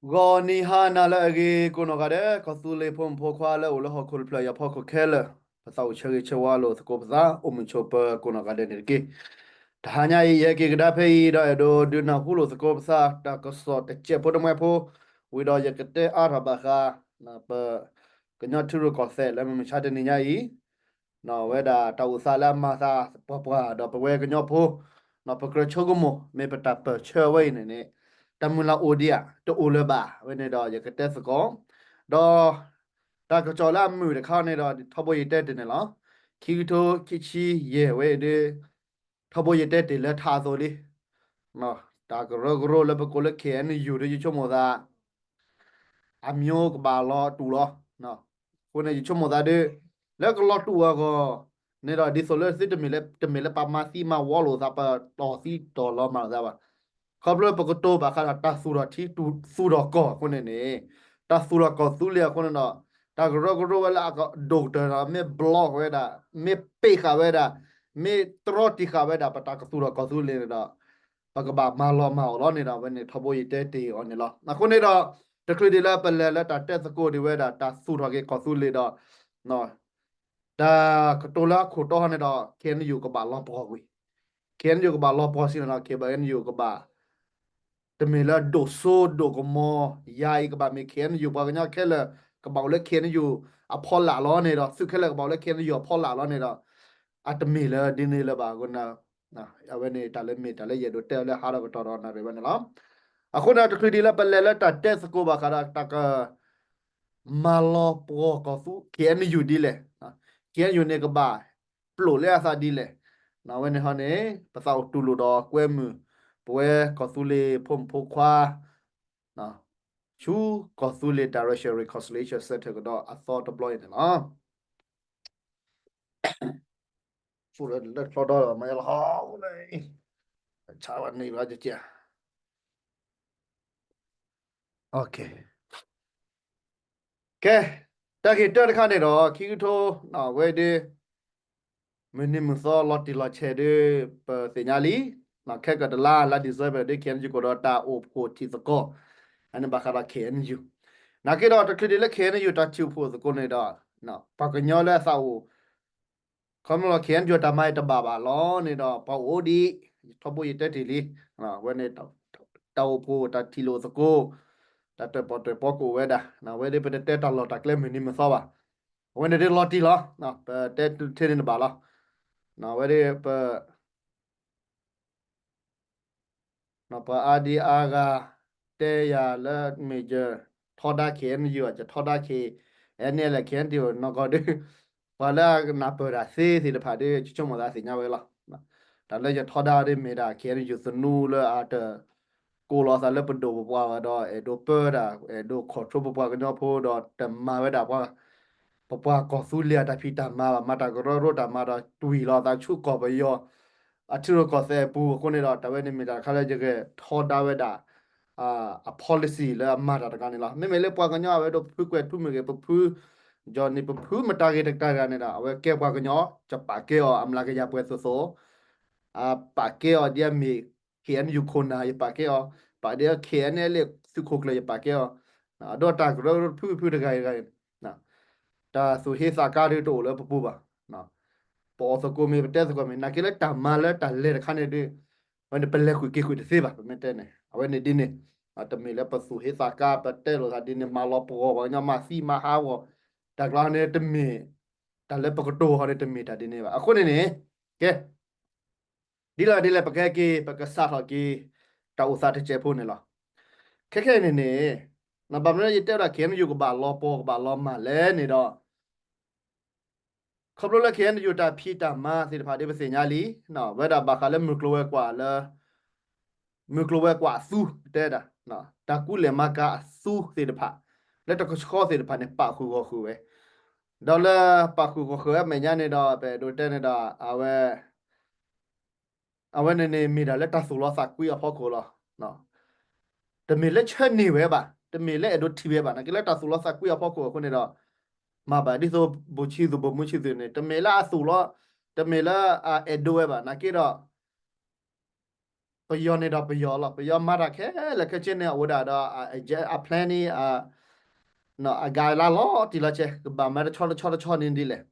ဂီၤနံၤဟါနၤလၢအဂ့ၤ ကိးနီၢ်ဂၤဒဲး ကီၢ်သူလ့ၤဖိမုၣ်ဖိခွါလၢအိၣ်လၢဟီၣ်ခိၣ်တဖျၢၣ်အံၤအဖီခိၣ်ခဲလၢာ်, ပသးအိၣ်ဆၢဂ့ၤဆၢဝါလိာ်သကိးပသး အိၣ်မုာ်ဆိးပၢၤကိးနီၢ်ဂၤဒဲးန့ၣ်တက့ၢ်. တဟါညါအံၤ ယဟဲက့ၤကဒါဖဲအံၤ ဒီးအဲၣ်ဒိးဒုးနၢ်ဟူလိာ်သကိးပသး တၢ်ကစီၣ်တစဲးဖိတမှဲဖိ, ဝံၤဒီးယကတဲအါထီၣ်ဘၣ်ဃး ပ ကညီထံရူၢ်ကီၢ်သဲးလၢမုၢ်မဆါတနံၤညါအံၤ ဝဲဒၣ်တၢ်အိၣ်သးလၢအမၤသးပှၤပှၤ ဒီးပဝဲကညီဖိ ပကြၢးဆိကမိၣ် မ့ၢ်ပတၢ်ပၢၢ်ဆၢဝဲအံၤန့ၣ်န့ၣ် တၢ်မုၢ်လၢ်အိၣ်ဒံးဧါ တအိၣ်လၢၤဘၣ် ဝဲန့ၣ်ဒီးယကတဲသကိး, ဒီးတၢ်ကစီၣ်လၢအမုာ်တခါန့ၣ်ဒီး ထီဘိယတဲတ့ၢ်န့ၣ်လီၤ. ခံကထိခံဆံယဲၢ်ဝဲအံၤဒီး ထီဘိယတဲတ့ၢ်လၢထးအသိးလံ. တၢ်ကရၢကရိလၢပကိးလၢ KNU ဒီးယဆိကမိၣ်သး အမျိုးကဘၣ်လီၤတူာ်လီၤ. အဃိန့ၣ် ယဆိကမိၣ်သးဒီး လၢကလီၤတူာ်အဂီၢ်န့ၣ်ဒီး ဒ်သိးလၢသုတမ့ၢ်လၢ တမ့ၢ်လၢပမၤသံမၤဝီလိာ်သး ပတီၢ်သံတီၢ်လီၤမၤလိာ်သးဘၣ်. ခီဖျိလၢပကတိၤဘၣ်ဃးဒီးတၢ်သူၣ်ထီၣ်ထံ သူၣ်ထီၣ်ကီၢ်အဃိန့ၣ်န့ၣ်, တၢ်သူၣ်ထီၣ်ကီၢ်သူလ့ၤအဃိန့ၣ်ဒီး တၢ်ကရၢကရိဝဲလၢအကဒိၣ်ကတၢၢ်ဒီး မ့ၢ် block ဝဲဒၣ်, မ့ၢ်ပ့ၢ်ဃာ်ဝဲဒၣ်, မ့ၢ်တြီတံာ်ဃာ်ဝဲဒၣ် ပတၢ်ကသူၣ်ထီၣ်ကီၢ်သူလ့ၤန့ၣ်ဒီး ပကဘၣ်မၤလီၤမၤအီၤလီၤန့ၣ်ဒီး အဝဲန့ၣ်ထီဘိယတဲတ့ၢ်အီၤန့ၣ်လီၤ. အဃိန့ၣ်ဒီး တချုးဒံးလၢပလဲၤလၢတၢ်တဲသကိးဒံးဝဲဒၣ် တၢ်သူၣ်ထီၣ်က့ၤကီၢ်သူလ့ၤဒီး တၢ်ကတိၤလၢအခိၣ်တီန့ၣ်ဒီး KNU ကဘၣ်လီၤပှီၢ်ကွံာ်, KNU ကဘၣ်လီၤပှီၢ်စံးန့ၣ်ဒီး KNU ကဘၣ် တမ့ၢ်လၢဒိၣ်စိဒိၣ်ကမီၤ, ယၤအံၤကဘၣ်မ့ၢ် KNU ပှၤကညီခဲလၢာ် ကဘၣ်အိၣ်လၢ KNU အဖီလာ်လီၤန့ၣ်ဒီး သုးခဲလၢာ်ကဘၣ်အိၣ်လၢ KNU အဖီလာ်လီၤန့ၣ်ဒီး အတမ့ၢ်လၢဒ်န့ၣ်လၢၤဘၣ်အဃိန့ၣ် အဝဲန့ၣ်တၢ်လၢမ့ၢ်တၢ်လၢယအဲၣ်ဒိးတဲအီၤလၢဟါဒီးကတီၢ်ဒီးနၣ်ရံၣ်ဝဲန့ၣ်လီၤ. အဃိန့ၣ် တချုးဒံးလၢပလဲၤလၢတၢ်တဲသကိးဘၣ်ဃးဒီးတၢ်က မၤလီၤပှီၢ်ကီၢ်သူ KNU ဒ်လဲၣ်, KNU န့ၣ်ကဘၣ်ပျိာ်လၢအသးဒ်လဲၣ်, အဝဲန့ၣ်ဟီန့ၣ် ပသးအိၣ်တူၢ်လိာ်ဒီးကွဲမုာ် ပဝဲကီၢ်သူလ့ၤဖိမုၣ်ဖိခွါ ဆူကီၢ်သူလ့ၤ Direction Reconciliation Center ကဒီးအသီတဘျီအံၤန့ၣ်လီၤ. ဆူလၢချီဒီးမၤလီၤ, ဆါဝဲန့ၣ်လီၤ, ကဲ, တၢ်ဂ့ၢ်တၢတခါန့ၣ်ဒီး ခံကထိ ဝဲဒၣ် မုၢ်နံၤမုၢ်သီလီၤတံၢ်လီၤဆဲးဒီး ပသ့ၣ်ညါလံ, ခဲကတလါလါ December ဒီး KNU ကိးဒီးတၢ်အိၣ်ဖှိၣ်ထံၣ်သကိး, အန့ၣ်ဘၣ်ဃးဒီး KNU, နာ်က့ဒီးတချုးဒံးလၢ KNU တၢ်ထံၣ်အိၣ်ဖှိၣ်သကိးန့ၣ်ဒီး ပှၤကညီလၢအသးအိၣ် ခီဖျိလၢ KNU တၢ်မၤအံၤတဘၣ်ဘၣ်လီၤန့ၣ်ဒီး ပှၤအိၣ်ဒံး, ထီဘိယတဲတ့ၢ်လံ, ဝဲန့ၣ် တၢ်အိၣ်ဖှိၣ်တၢ်ထံၣ်လိာ်သကိး, တၢ်တၢၣ်ပီၣ်တၢၣ်ပီကအိၣ်ဝဲဒၣ်, ဝဲဒၣ်ပတတဲတၢ်လီၢ်တၢ်ကျဲမုၢ်နံၤမုၢ်သီဘၣ်, အဝဲန့ၣ်ဒၣ်လီၤတံၢ်လီၤ, ပတဲထဲန့ၣ်တဘၣ်လီၤ, ဝဲဒၣ်ပ ပှၤအါဒံအါဂၤ တဲယၤလၢမ့ၢ်ယထီဒါ KNU ယထီဒါ KNLA KNDO နီၢ်ကီၢ်ဒီး ပှၤလၢအနၢ်ပၢၢ်တၢ်သ့သ့ၣ်တဖၣ်ဒီး ယဆိကမိၣ်သးသ့ၣ်ညါဝဲလီၤ. တၢ်လၢယထီဒါဒီးမ့ၢ်ဒၣ် KNU သနူလၢအတ ကိးလီၤသးလၢပဒိၣ်ပပှၢ်ဝဲဒီး အဲၣ်ဒိးပၢတၢ် အဲၣ်ဒိး control ပပှၤကညီဖိဒီး တမၤဝဲဒၣ် ပပှၤကီၢ်သူလ့ၤအတၢ်ဖံးတၢ်မၤဘၣ်, မၤတၢ်ကရၢကရိတၢ်မၤဒီး တွံၢ်လီၤသးဆူကီၢ်ပယီၤ အထံရူၢ်ကီၢ်သဲးအပူၤအဃိန့ၣ်ဒီး တၢ်ဝဲန့ၣ်မ့ၢ်တၢ်တခါလၢယကထီဒါဝဲဒၣ် အ policy လၢအမၤတၢ်တခါန့ၣ်လီၤ. မ့မ့ၢ်လၢပှၤကညီအဝဲဒၣ် ပဖုကွဲၤထူမ့ၢ်ဂ့ၤ ပဖု Johnny ပဖုမတၤဂ့ၤတကးတဂၤန့ၣ်ဒီး အဝဲကဲပှၤကညီ ယပာ်ကဲအီၤ အမျးကယၤပှဲၤသိးသိး အပာ်ကဲအီၤဒ်အမ့ၢ် KNU ခိၣ်နၢ် ယပာ်ကဲအီၤ, ပာ်ဒ် KNLA သုးခိၣ်ကျၢၢ် ယပာ်ကဲအီၤ, ဒီးတၢ်ကရၢကရိတဖုဖုတဂၤဂၤ တၢ်သူၣ်ဟ့သးကါဒ်တအိၣ်လၢပပူၤဘၣ်. ပအီၣ်သကိးမ့ၢ် ပတဲသကိးမ့ၢ် နာ်က့လၢတၢ်မၤလၢတၢ်လဲၤတခါန့ၣ်ဒီး အဝဲန့ၣ် ပလဲၤကွံာ်က့ၤကွံာ်တသ့ဘၣ် ပမ့ၢ်တဲန့ၣ် အဝဲန့ၣ်ဒ်န့ၣ်, တမ့ၢ်လၢပသူၣ်ဟ့သးကါ ပတဲလိာ်သးဒ်န့ၣ် မၤလီၤပှီၢ်ပှၤကညီ မၤသံမၤဟးဂီၤ တၢ်ကျါန့ၣ်တမ့ၢ် တၢ်လၢပကတိၤဟီန့ၣ် တမ့ၢ်တၢ်ဒ်န့ၣ်ဘၣ်. အဃိန့ၣ်န့ၣ် ကဲ ဒ်လဲၣ်ဒ်လဲၣ် ပကဟဲက့ၤ ပကစးထီၣ်က့ၤ တၢ်အိၣ်သးတစဲးဖိန့ၣ်လီၤ. ခဲခဲအံၤန့ၣ်န့ၣ် ဘၣ်မနုၤလၢယတဲဝဲဒၣ် KNU ကဘၣ်လီၤပှီၢ် ကဘၣ်လီၤမၢ်လဲၣ်န့ၣ်ဒီး ခီဖျိလၢ KNU တၢ်ဖံးတၢ်မၤသ့ၣ်တဖၣ်ဒီး ပသ့ၣ်ညါလံ, ဝဲဒၣ်ဘၣ်ဃးလၢမုၢ်ကျိၤဝဲၤကွာ်လၢ မုၢ်ကျိၤဝဲၤကွာ်အသူ ပတဲဒၣ် တၢ်ကူလဲၢ်မၤကၤအသူသ့ၣ်တဖၣ် လၢတကဆှီသ့ၣ်တဖၣ်န့ၣ် ပာ်ဃုာ်ဂီၢ်ဃုာ်ဝဲ, ဒီးလၢပာ်ဃုာ်ဂီၢ်ဃုာ်ဝဲအမဲာ်ညါန့ၣ်ဒီး ပအဲၣ်ဒိးတဲန့ၣ်ဒီး အဝဲ အဝဲန့ၣ်န့ၣ်မ့ၢ်ဒၣ်လၢတၢ်သူၣ်လီၤသးကွံအဖီခိၣ်လီၤ. တမ့ၢ်လၢဆၢန့ၢ်ဝဲဘၣ်, တမ့ၢ်လၢအဲၣ်ဒိးထံၣ်ဝဲဘၣ်, နာ်က့လၢတၢ်သူၣ်လီၤသးကွံအဖီခိၣ်အဃိန့ၣ်ဒီး မၤဘၣ်ဒ်သိး ဘိၣ်ဆံသူၣ် ဘိၣ်မုၢ်ဆံသူၣ်န့ၣ် တမ့ၢ်လၢအသူၣ်လီၤ, တမ့ၢ်လၢအအဲၣ်ဒိးဝဲဘၣ်, နာ်က့ဒီး ပယီၤန့ၣ်ဒီးပယီၤလီၤ. ပယီၤမၤတၢ်ခဲလၢာ်ခဲဆ့န့ၣ် အဝဲဒၣ်ဒီး အ plan န့ၣ် အ guideline လီၤတံၢ်လီၤဆဲး ကဘၣ်မၤတဆီတဆီတဆီန့ၣ်ဒ်လဲၣ်.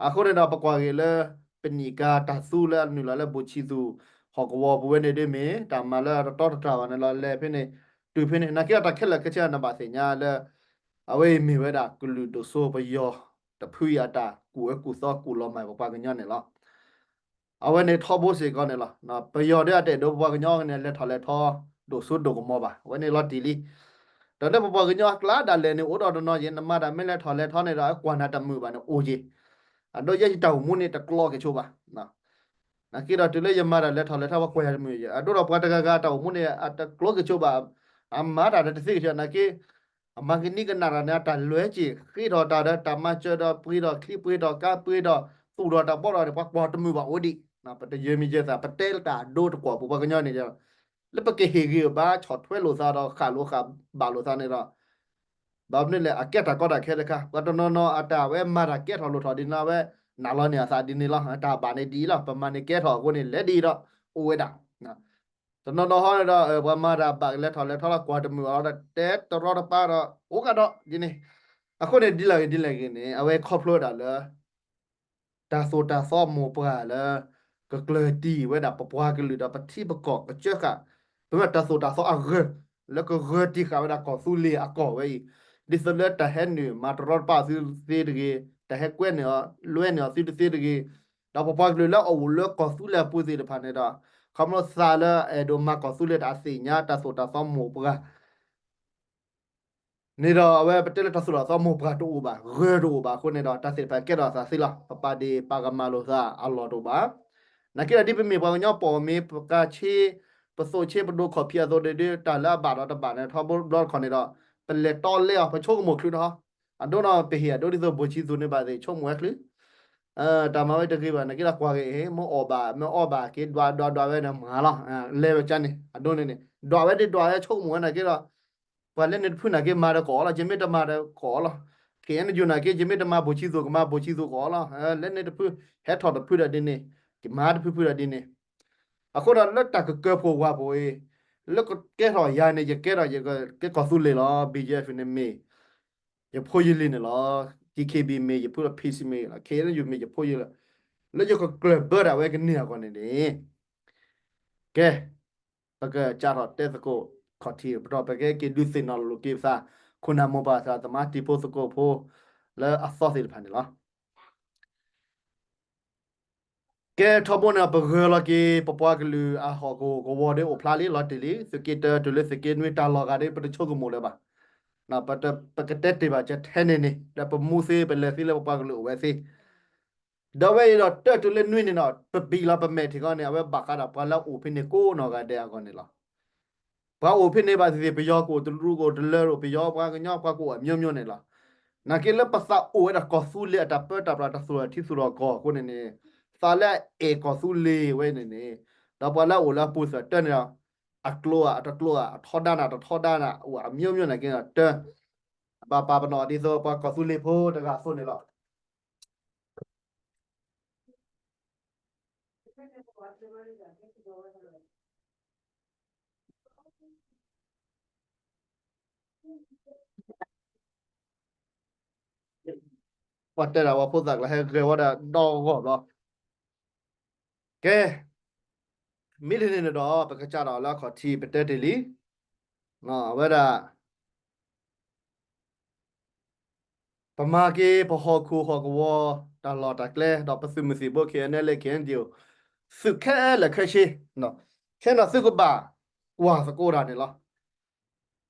အဃိန့ၣ်ဒီး ပကွၢ်က့ၤလၢ ပနံၣ်ကါတၢ်သူလၢအနုာ်လီၤလၢ ဘိၣ်ဆံသူၣ် ဟီၣ်ကဝီၤပူၤဝဲန့ၣ်ဒ်မ့ၢ် တၢ်မၤလၢတတီတတြၢ်ဘၣ်န့ၣ်လီၤ. လဲၤဖဲန့ၣ် တုၤဖဲန့ၣ် နာ်က့ဒီးတၢ်ခဲလၢာ်ခဲဆ့ နဘၣ်သ့ၣ်ညါလၢ အဝဲအံၤမ့ၢ်ဝဲဒၣ် ကလုာ်ဒိၣ်စိပယီၤတဖုအံၤအတၢ်ကူၣ်အၢကူၣ်သီကူၣ်လီၤမၢ်ပပှၤကညီန့ၣ်လီၤ. အဝဲန့ၣ်ထီဘိစ့ၢ်ကီးန့ၣ်လီၤ. ပယီၤဒီးအတအဲၣ်ဒိးပပှၤကညီန့ၣ် လဲၤထီၣ်လဲၤထီ ဒိၣ်စိဒိၣ်ကမီၤဘၣ်. အဝဲန့ၣ်လီၤတံၢ်လံ. ဒီးလၢပပှၤကညီအကျါဒၣ်လဲာ်န့ၣ် အိၣ်ဒီးတနီၤယဲၢ် နမၤတၢ်မ့ၢ်လဲၤထီၣ်လဲၤထီန့ၣ်ဒီး အကွၢ်နၤတမုာ်ဘၣ်န့ၣ်အိၣ်က့ၤ. အဒိယဲယတၢ်အိၣ်မူန့ၣ်တကျိက့ၤဆိဘၣ်. နာ်က့ဒီးတုၤလၢယမၤတၢ်လဲၤထီၣ်လဲၤထီ ပှၤကွၢ်ယၤတမုာ်ယဲၢ် အဒိဒီးပှၤတဂၤဂၤတၢ်အိၣ်မူန့ၣ် အတကျိက့ၤဆိဘၣ်. အမၤတၢ်တသ့က့ၤဆိ နာ်က့ အမၤကနံကနၣ်တၢ်န့ၣ် အတၢ်လွဲက့ၤ ဃ့ထီၣ်တၢ်ဒီးတၢ်မၤစၢၤဒီး ပှ့ၤထီၣ်ချံပှ့ၤထီၣ်ကါပှ့ၤထီၣ် သူၣ်ထီၣ်တၢ်ဘီထီၣ်န့ၣ် ပှၤကွၢ်တမုာ်ဘၣ်အိၣ်ဒံး. ပတယၢမံယဲသး ပတဲတၢ်အဒိတကွီၢ်ပပှၤကညီန့ၣ် လၢပကဟ့ၣ်ဂံၢ်ဘါဆီၣ်ထွဲလိာ်သးဒီးဃၣ်လိာ်ဃၣ်ဘၣ်လိာ်သးန့ၣ်ဒီး ဘၣ်မနုၤလဲၣ် အကဲတၢ်ကီတၢ်ခဲတခါ ပှၤတနီၤနီၤအတၢ်ဝဲမၤတၢ်ကဲထီၣ်လိၣ်ထီၣ်ဒ်န့ၣ် အဝဲ နာ်လီၤန့ၢ်အသးဒ်န့ၣ်လီၤ. တၢ်ဘၣ်န့ၣ်ဒ်အံၤလီၤ ပမၤန့ၣ်ကဲထီၣ်အဃိန့ၣ် လဲၤဒ်အံၤဒီး အိၣ်ဝဲဒၣ် တနီၤနီၤဟီန့ၣ်ဒီး ပှၤမၤတၢ်ဘၣ်ကလဲၤထီၣ်လဲၤထီလီၤ ကွၢ်တမုာ်အီၤဒီး တဲတရီတပါဒီး အိၣ်ကဒီးဒ်န့ၣ်. အဃိန့ၣ် ဒ်လဲၣ်ဂ့ၤဒ်လဲၣ်ဂ့ၤန့ၣ် အဝဲခီဖျိဝဲဒၣ်လၢ တၢ်သိၣ်တၢ်သီမိၢ်ပှၢ်လၢ ကကျၢၤတံၢ်ဝဲဒၣ်ပပှၤကလုာ်ဒီးပထံပကီၢ်ကစၢၢ်ဃာ် ပမ့ၢ်တၢ်သိၣ်တၢ်သီအဂၢၢ် လၢကဂၢၤတံၢ်ဃာ်ဝဲဒၣ်ကီၢ်သူလ့ၤအကီၢ်ဝဲအံၤ ဒ်သိးလၢတၢ်ဟဲနုာ်မၤတရီတပါအီၤသုသ့တဂ့ၤ, တၢ်ဟဲကွဲန့ၢ်အီၤ လွဲန့ၢ်အီၤသုတသ့တဂ့ၤ, ဒီးပပှၤကလုာ်လၢအအိၣ်လၢကီၢ်သူလ့ၤအပူၤသ့ၣ်တဖၣ်န့ၣ်ဒီး ခီဖျိသးလၢအဲၣ်ဒိးမၤကီၢ်သူလ့ၤတၢ်အသ့ၣ်ညါတၢ်သိၣ်တၢ်သီမိၢ်ပှၢ် န့ၣ်ဒီးအဝဲပတဲလၢတၢ်သိၣ်တၢ်သီမိၢ်ပှၢ်တအိၣ်ဘၣ်, ဂၢၢ်တအိၣ်ဘၣ်အဃိန့ၣ်ဒီး တၢ်သ့ၣ်တဖၣ်ကဲထီၣ်အသးသ့လီၤ. ပပာ်ဒ့ၣ်ပာ်ကမၣ်လိာ်သးအလီၢ်တအိၣ်ဘၣ်. နာ်က့ဒီးဒ်ပမ့ၢ်ပှၤကညီပိာ်မ့ၢ် ပကၤဆ့ ပသိးဆ့ပဒိခီၣ်ဖံးအသိးဒီး တၢ်လၢအဘၣ်ဒီးတဘၣ်န့ၣ် ထီဘိတဘျီတခီၣ်န့ၣ်ဒီး ပလဲၤတီလဲအီၤ ပဆိကမိၣ်ချုးဒီး အဒိန့ၣ် ပဟ့ၣ်အဒိဒ်သိးဘိၣ်ဆံသူၣ်န့ၣ်ဘၣ်သ့ၣ် ဆိကမိၣ်ဝဲချုး တၢ်မၤဝဲတဂ့ၤဘၣ် နာ်က့ဒီးကွၢ်က့ၤ မ့ၢ်အီၣ်ဘၣ် မ့ၢ်အီၣ်ဘၣ်က့ၤ ဒွးဒွးဒွးဝဲန့ၣ်မၤလီၤ. လဲၤဝဲကန့ၣ် အဒိန့ၣ်န့ၣ် ဒွးဝဲဒ်ဒွးဝဲဆိကမိၣ်ဝဲနာ်က့ဒီး ပှၤလဲၤန့ၣ်တဖုနာ်က့မၤဒီးကအီၣ်လီၤ, ယမ့ၢ်တမၤဒီးကအီၣ်လီၤ. က့ၤအဲၣ်ယူၣ်နာ်က့ ယမ့ၢ်တမၤဘိၣ်ဆံသူၣ် ကမၤဘိၣ်ဆံသူၣ်ကအီၣ်လီၤ. လဲၤန့ၣ်တဖု ဟဲထီၣ်တဖုဒီးဒ်န့ၣ်, ကမၤတဖုဖုဒီးဒ်န့ၣ်. အဃိဒီးလၢတၢ်ကကၢၤဖိဝးဖိအံၤ လၢကကဲထီၣ်ယၤန့ၣ် ယကဲထီၣ်ယကဲကီၢ်သူလ့ၤလီၤ. ဘံယဲၢ်ဖုန့ၣ်မ့ၢ် ယဖိယလံၤန့ၣ်လီၤ. ကံခ့ဘံမ့ၢ်ယဖိလီၤ ဖံစံမ့ၢ်လီၤ ခ့အဲၣ်ယူၣ်မ့ၢ်ယဖိယလံၤ, လၢယကကျၢၢ်ဘၢတၢ်ဝဲကန့ၢ်အဂီၢ်န့ၣ်န့ၣ် ကဲ ပကစးထီၣ်တဲသကိးခီၣ်ထံး ပတီၢ်ပကဲက့ၤဒုးသ့ၣ်နီၣ်လိာ်က့ၤပသး ခိၣ်နၢ်မိၢ်ပၢ်သးသမါတံၤဖိသကိးဖိ လၢအသီသ့ၣ်တဖၣ်န့ၣ်လီၤ. ကဲထီဘိန့ၣ် ပဂၢၢ်လီၤက့ၤ ပပှၤကလုာ်အဟီၣ်ကဝီၤဒ်အိၣ်ဖျါလံ လီၤတံၢ်လံ သုးက့တၢတုၤလၢသုးက့နွံတၢ်လီၢ်ဂၤဒ် ပတဆိကမိၣ်လၢၤဘၣ်. ပကတဲတ့ၢ်ဘၣ်ကထဲန့ၣ်န့ၣ် လၢပမူသ့ ပလဲၤသ့ လၢပပှၤကလုာ်အိၣ်ဝဲသ့ ဒီးဝဲအံၤဒီးတၢ်တုၤလၢနွံန့ၣ်ဒီး ပဘံၣ်လီၤပမဲာ်ထံကီၢ်န့ၣ် အဝဲဘၣ်ဃးဒီးပှၤလၢအအိၣ်ဖဲန့ၣ်ကိးနီၢ်ဂၤဒဲးအဂီၢ်န့ၣ်လီၤ. ပှၤအိၣ်ဖဲန့ၣ်ဘၣ်သ့ၣ်သ့ၣ် ပယီၤကအိၣ်တရူးကအိၣ်တလၢတအိၣ် ပယီၤပှၤကညီပှၤကအိၣ်အမျိုးမျိုးန့ၣ်လီၤ. နာ်က့လၢပသးအိၣ်ဝဲဒၣ်ကီၢ်သူလ့ၤအတၢ်ပၢတၢ်ပြးတၢ်သူၣ်ထီၣ်ထံသူၣ်ထီၣ်ကီၢ်အဃိန့ၣ်န့ၣ် သးလၢအအဲၣ်ကီၢ်သူလ့ၤဝဲန့ၣ်န့ၣ် ဒီးပှၤလၢအအိၣ်လၢအပူၤသ့ၣ်တၢ်န့ၣ်ဒီး အကျိဧါ အတကျိဧါ အထီဒါနၤ တထီဒါနၤ အိၣ်အမျိုးမျိုးန့ၣ်က့ တၢ် ဘၣ်ပာ်ပနီၣ်ဒ်သိးပှၤကီၢ်သူလ့ၤဖိတဂၤအသိးန့ၣ်လီၤ. ပှၤတဲဒၣ်ပှၤဖိသၣ်ကျါဟဲဂဲၤဝဲဒၣ်ဒီဂီၢ်ဘျီ. ကဲ မ့ၢ်လၢန့ၣ်န့ၣ်ဒီး ပကစးထီၣ်လၢအခီၣ်ထံး ပတဲတ့ၢ်လံ အဝဲဒၣ် ပမၤက့ၤပဟီၣ်ခိၣ်ဟီၣ်ကဝီၤ တၢ်လီၢ်တၢ်ကျဲ ဒီးပသုးမုၢ်သံၣ်ဘိ ခဲအံၤန့ၣ်လၢ ခဲအံၤန့ၣ် သုးခဲလၢာ်ခဲဆ့ ခဲအံၤန့ၣ်သုကဘၣ်ကွၢ်သကိးတၢ်န့ၣ်လီၤ.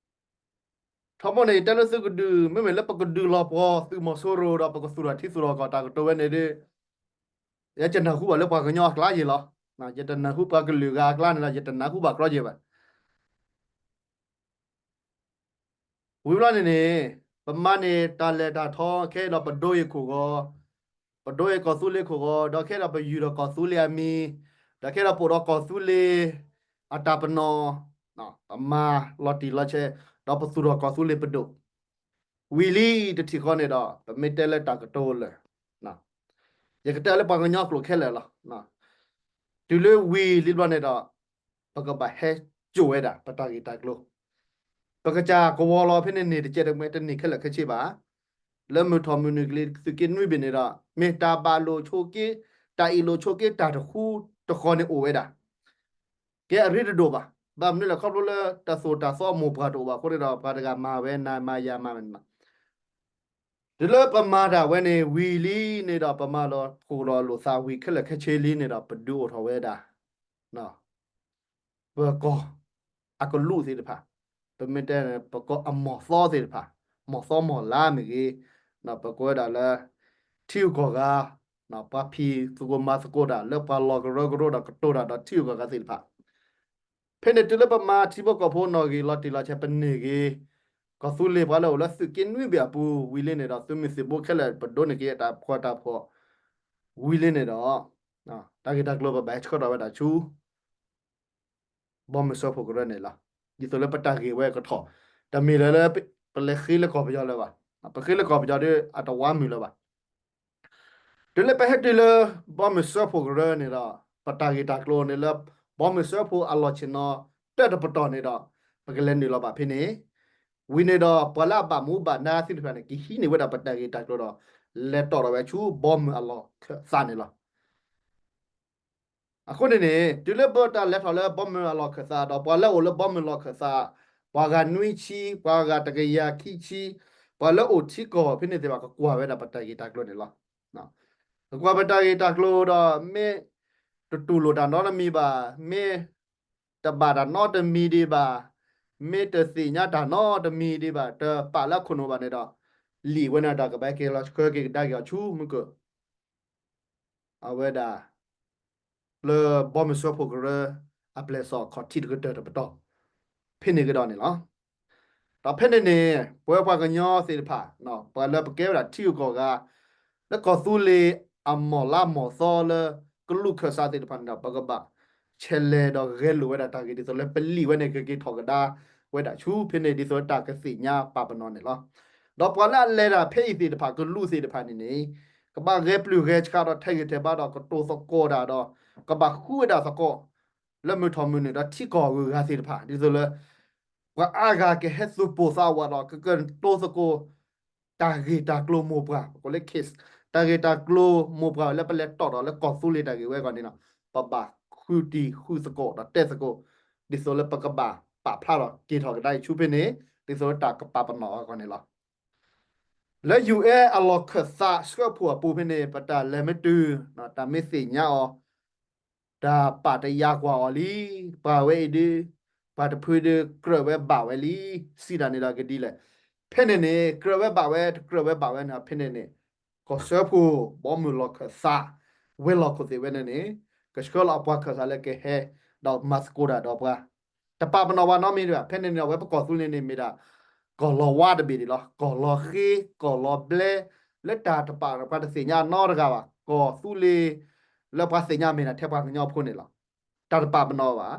ထီဘိန့ၣ် ယတဲလၢသုကဒုး မ့မ့ၢ်လၢပကဒုးလီၤပှီၤသုးမီၤစိရိၤဒီးပကသူၣ်ထီၣ်ထံသူၣ်ထီၣ်ကီၢ်တၢ်ကတိၤဝဲန့ၣ်ဒီး ယဲယတနၢ်ဟူဘၣ်လၢပှၤကညီအကျါယံာ်လီၤ. ယတနၢ်ဟူပှၤကလုာ်ဂၤအကျါန့ၣ်ဒီး ယတနၢ်ဟူဘၣ်ကျီယံာ်ဘၣ်. ဝံၤဘျီန့ၣ်န့ၣ် ပမၤန့ၢ်တၢ်လဲၤတၢ်ထီခဲအံၤဒီးပဒိအ့ၣ်ခိၣ်ဂီၤ, ပဒိအ့ၣ်ကီၢ်သူလ့ၤခိၣ်ဂီၤ, ဒီးခဲအံၤဒီးပယူၢ်ဒီးကီၢ်သူလ့ၤအမံၤ, ဒီးခဲအံၤဒီးပအိၣ်ဒီးကီၢ်သူလ့ၤအတၢ်ပနီၣ်, ပမၤလီၤတံၢ်လီၤဆဲး, ဒီးပသူၣ်ထီၣ်ကီၢ်သူလ့ၤပဒိၣ်, ဝံၤလံတထံၣ်ဃီန့ၣ်ဒီး ပမ့ၢ်တဲလၢတၢ်ကတိၤလၢာ်, ယကတဲလၢပှၤကညီကျိာ်ခဲလၢာ်လီၤ. တုၤလၢဝံၤလံဘျီန့ၣ်ဒီး ပကဘၣ်ဟဲစိာ်ဝဲဒၣ် ပတၢ်ဂ့ၢ်တၢ်ကျိၤ ပကစၢ်ကဝီၤလီၤဖဲန့ၣ်န့ၣ် တကဲးတမှဲတန့ၢ်ခဲလၢာ်ခဲဆ့ဘၣ်. လၢမုၢ်ထီၣ်မုၢ်နုာ်ကလံၤ သုးက့နွံဘ့ၣ်န့ၣ်ဒီး မ့ၢ်တၢ်ဘၣ်လိာ်ဆိးက့, တၢ်အ့ၣ်လိာ်ဆိးက့ တၢ်တဃူတဃီန့ၣ်အိၣ်ဝဲဒၣ် ကဲအရ့တဒိၣ်ဘၣ်. ဘၣ်မနုၤလဲၣ် ခီဖျိလၢတၢ်သိၣ်တၢ်သီမိၢ်ပှၢ်တအိၣ်ဘၣ်အဃိန့ၣ်ဒီး ပှၤတဂၤမၤဝဲနၤမၤယၤမၤဝဲန့ၣ်လီၤ. တုၤလၢပမၤတၢ်ဝဲန့ၣ်ဝံၤလံန့ၣ်ဒီး ပမၤလီၤဖှိၣ်လီၤလိာ်သးဝံၤခဲလၢာ်ခဲဆ့လံန့ၣ်ဒီး ပဒုးအိၣ်ထီၣ်ဝဲဒၣ် ပကီၢ်အကလူးသ့ၣ်တဖၣ်, ပမ့ၢ်တဲန့ၣ် ပကီၢ်အမီၢ်သီသ့ၣ်တဖၣ်, မီၢ်သီမီၢ်လါမ့ၢ်ဂ့ၤ, ပကိးဝဲဒၣ်လၢ ထံဂုၤကီၢ်ဂၤ, ပှၤဖံးသကိးမၤသကိးတၢ်လၢပှၤလီၢ်ကရၢကရိဒီးကတိၤတၢ်ဒီးထံဂုၤကီၢ်ဂၤသ့ၣ်တဖၣ် ဖဲန့ၣ်တုၤလၢပမၤထံဖိကီၢ်ဖိနီၣ်ဂံၢ်လီၤတံၢ်လီၤဆဲးပန့ၢ်ဂ့ၤ, ကီၢ်သူလ့ၤပှၤလၢအိၣ်လၢသုးက့နွံဘ့ၣ်အပူၤဝံၤလံန့ၣ်ဒီး သုးမုၢ်သံၣ်ဘိခဲလၢာ်ပဒိးန့ၢ်က့ၤတၢ်ဖှီၣ်တၢ်ဖှီၣ်ဝံၤလံန့ၣ်ဒီး တၢ်ဂ့ၢ်တၢ်ကျိၤပဘၣ်ဟဲဆှၢထီၣ်ဝဲဒၣ်ဆူ ဘီမုၢ်စၢဖှိၣ်ကရၢန့ၣ်လီၤ. ဒ်သိးလၢပတၢ်ဂ့ၢ်ဝဲကထီၣ်, တမ့ၢ်လၢ ပလဲၤဃ့လၢကီၢ်ပယီၤလၢၤဘၣ်. ပဃ့လၢကီၢ်ပယီၤဒီးအတဝါမုၢ်လၢၤဘၣ်. တုၤလၢပဟဲတုၤလၢ ဘီမုၢ်စၢဖှိၣ်ကရၢန့ၣ်ဒီး ပတၢ်ဂ့ၢ်တၢ်ကျိၤန့ၣ်လၢ ဘီမုၢ်စၢဖှိၣ်အလီၢ်ဆ့ၣ်နီၤ တၢၢ်တပတီၢ်န့ၣ်ဒီး ပကလဲၤနုာ်လီၤဘၣ်ဖဲန့ၣ် ဝံၤန့ၣ်ဒီး ပှၤလၢအဘၣ်မူဘၣ်ဒါသ့ၣ်တဖၣ်န့ၣ် ကဟံးန့ၢ်ဝဲဒၣ်ပတၢ်ဂ့ၢ်တၢ်ကျိၤဒီး လဲၤတီၣ်ထီၣ်ဝဲဆူဘီမုၢ်အလီၢ်ခၢၣ်သးန့ၣ်လီၤ. အဃိန့ၣ်န့ၣ် တုၤလၢပတၢ်လဲၤထီၣ်လၢဘီမုၢ်အလီၢ်ခၢၣ်သးဒီး ပှၤလၢအိၣ်လၢဘီမုၢ်လီၢ်ခၢၣ်သး, ပှၤဂၤနွံဆံ, ပှၤဂၤတကယၤခံဆံ, ပှၤလၢအိၣ်ထံကီၢ်ဖဲန့ၣ်သ့ၣ်တဖၣ် ကကွၢ်ဝဲဒၣ်ပတၢ်ဂ့ၢ်တၢ်ကျိၤန့ၣ်လီၤ. ကကွၢ်ပတၢ်ဂ့ၢ်တၢ်ကျိၤဒီး မ့ၢ်တတူၢ်လိာ်တၢ်နီတမံၤဘၣ်, မ့ၢ်တဘၣ်တၢ်နီတမံၤဒံးဘၣ်, မ့ၢ်တသ့ၣ်ညါတၢ်နီတမံၤဒံးဘၣ်, တပာ်လၢအခိၣ်နူာ်ဘၣ်န့ၣ်ဒီး လံာ်ဝဲန့ၣ်တၢ်ကဘၣ်က့ၤလီၤဆှၢက့ၤကဒါက့ၤအီၤဆူမုၢ်ကၢၢ် အဝဲဒၣ် လၢဘီမုၢ်စၢဖှိၣ်ကရၢ အပျဲၢ်စီၣ်ခီၣ်ထံးတကတၢၢ်တပတီၢ် ဖဲန့ၣ်ကဒီးန့ၣ်လီၤ. ဒီးဖဲန့ၣ်န့ၣ် ပဝဲပှၤကညီသ့ၣ်တဖၣ် ပှၤလၢပကဲဝဲဒၣ်ထံဂုၤကီၢ်ဂၤ လၢကီၢ်သူလ့ၤအမီၢ်လါမီၢ်သီလၢ ကလူးခၢၣ်စးသ့ၣ်တဖၣ်န့ၣ်ဒီး ပကဘၣ် ဆဲးလဲၤဒီးဂဲၤလိာ်ဝဲဒၣ်တၢ်ဂ့ၢ်ဒ်သိးလၢပလံာ်ဝဲန့ၣ် ကက့ၤထီၣ်ကဒါဝဲဒၣ်ဆူဖဲန့ၣ် ဒ်သိးလၢတၢ်ကသ့ၣ်ညါပာ်ပနီၣ်န့ၣ်လီၤ. ဒီးပှၤလၢအလဲၤတၢ်ဖဲအံၤသ့ၣ်တဖၣ် ကလူးသ့ၣ်တဖၣ်န့ၣ်န့ၣ် ကဘၣ်ဂဲၤပျုၢ်ဂဲၤဆှးဒီးထဲးဂံၢ်ထဲးဘါဒီးကတိၤသကိးတၢ်ဒီး ကဘၣ်ဃုဝဲဒၣ်သကိး လၢမုၢ်ထီၣ်မုၢ်နုာ်ဒီးထံကီၢ်အဂုၤအဂၤသ့ၣ်တဖၣ် ဒ်သိးလၢ ပှၤအါဂၤကဟဲသူၣ်ပိၢ်သးဝးဒီး ကကတိၤသကိး တၢ်ဂ့ၢ်တၢ်ကျိၤမိၢ်ပှၢ် ပကိးလၢ case တၢ်ဂ့ၢ်တၢ်ကျိၤမိၢ်ပှၢ်လၢပလဲၤတီၣ်ထီၣ်လၢကီၢ်သူလ့ၤတၢ်ဂ့ၢ်ဝဲအဂီၢ်န့ၣ်လီၤ. ပဘၣ်ဃုတံၢ်ဃုသကိးဒီးတဲသကိး ဒ်သိးလၢပကဘၣ်ပာ်ဖျါထီၣ်က့ၤထီၣ်ကဒါအံၤဆူဖဲန့ၣ် ဒ်သိးလၢတၢ်ကပာ်ပနီၣ်အဂီၢ်န့ၣ်လီၤ. လၢ ယူၢ်အဲၣ် အလီၢ်ခၢၣ်သးဆှၢဖှိၣ်အပူၤဖဲန့ၣ် ပတၢ်လဲၤမ့ၢ်တုၤ တၢ်မ့ၢ်သ့ၣ်ညါအီၤ တၢ်ပာ်တယာ်ကွၢ်အီၤလံ, ပှၤဝဲအံၤဒုး ပှၤတဖုဒုး ကြၢးဝဲဘၣ်ဝဲလံ, စံးတၢ်န့ၣ်ဒီးကဒ်လဲၣ်. ဖဲန့ၣ်န့ၣ် ကြၢးဝဲဘၣ်ဝဲ တကြၢးဝဲဘၣ်ဝဲန့ၣ် ဖဲန့ၣ်န့ၣ် ကီၢ်စၢဖှိၣ် ဘီမုၢ်လီၢ်ခၢၣ်သး ဝဲၤလီၢ်ခိၣ်သ့ၣ်ဝဲန့ၣ်န့ၣ် ကဆှၢလီၤအပှၤခၢၣ်စးလၢကဟဲ ဒီးမၤသကိးတၢ်ဒီးပှၤ တပာ်ပနီၣ်ပှၤနီတမံၤဒံးဘၣ်. ဖဲန့ၣ်န့ၣ်ဒီး အဝဲပကီၢ်သူလ့ၤန့ၣ်မ့ၢ်ဒၣ် ကီၢ်လီၤဝါတဘ့ၣ်ဒံးလီၤ. ကီၢ်လီၤဃ့ ကီၢ်လီၤဘျဲ လၢတၢ်တပာ်ပှၤတသ့ၣ်ညါနီတဂၤဘၣ်. ကီၢ်သူလ့ၤ လၢပှၤသ့ၣ်ညါမ့ၢ်ဒၣ်ထဲပှၤကညီဖိန့ၣ်လီၤ. တၢ်တပာ်ပနီၣ်ဘၣ်.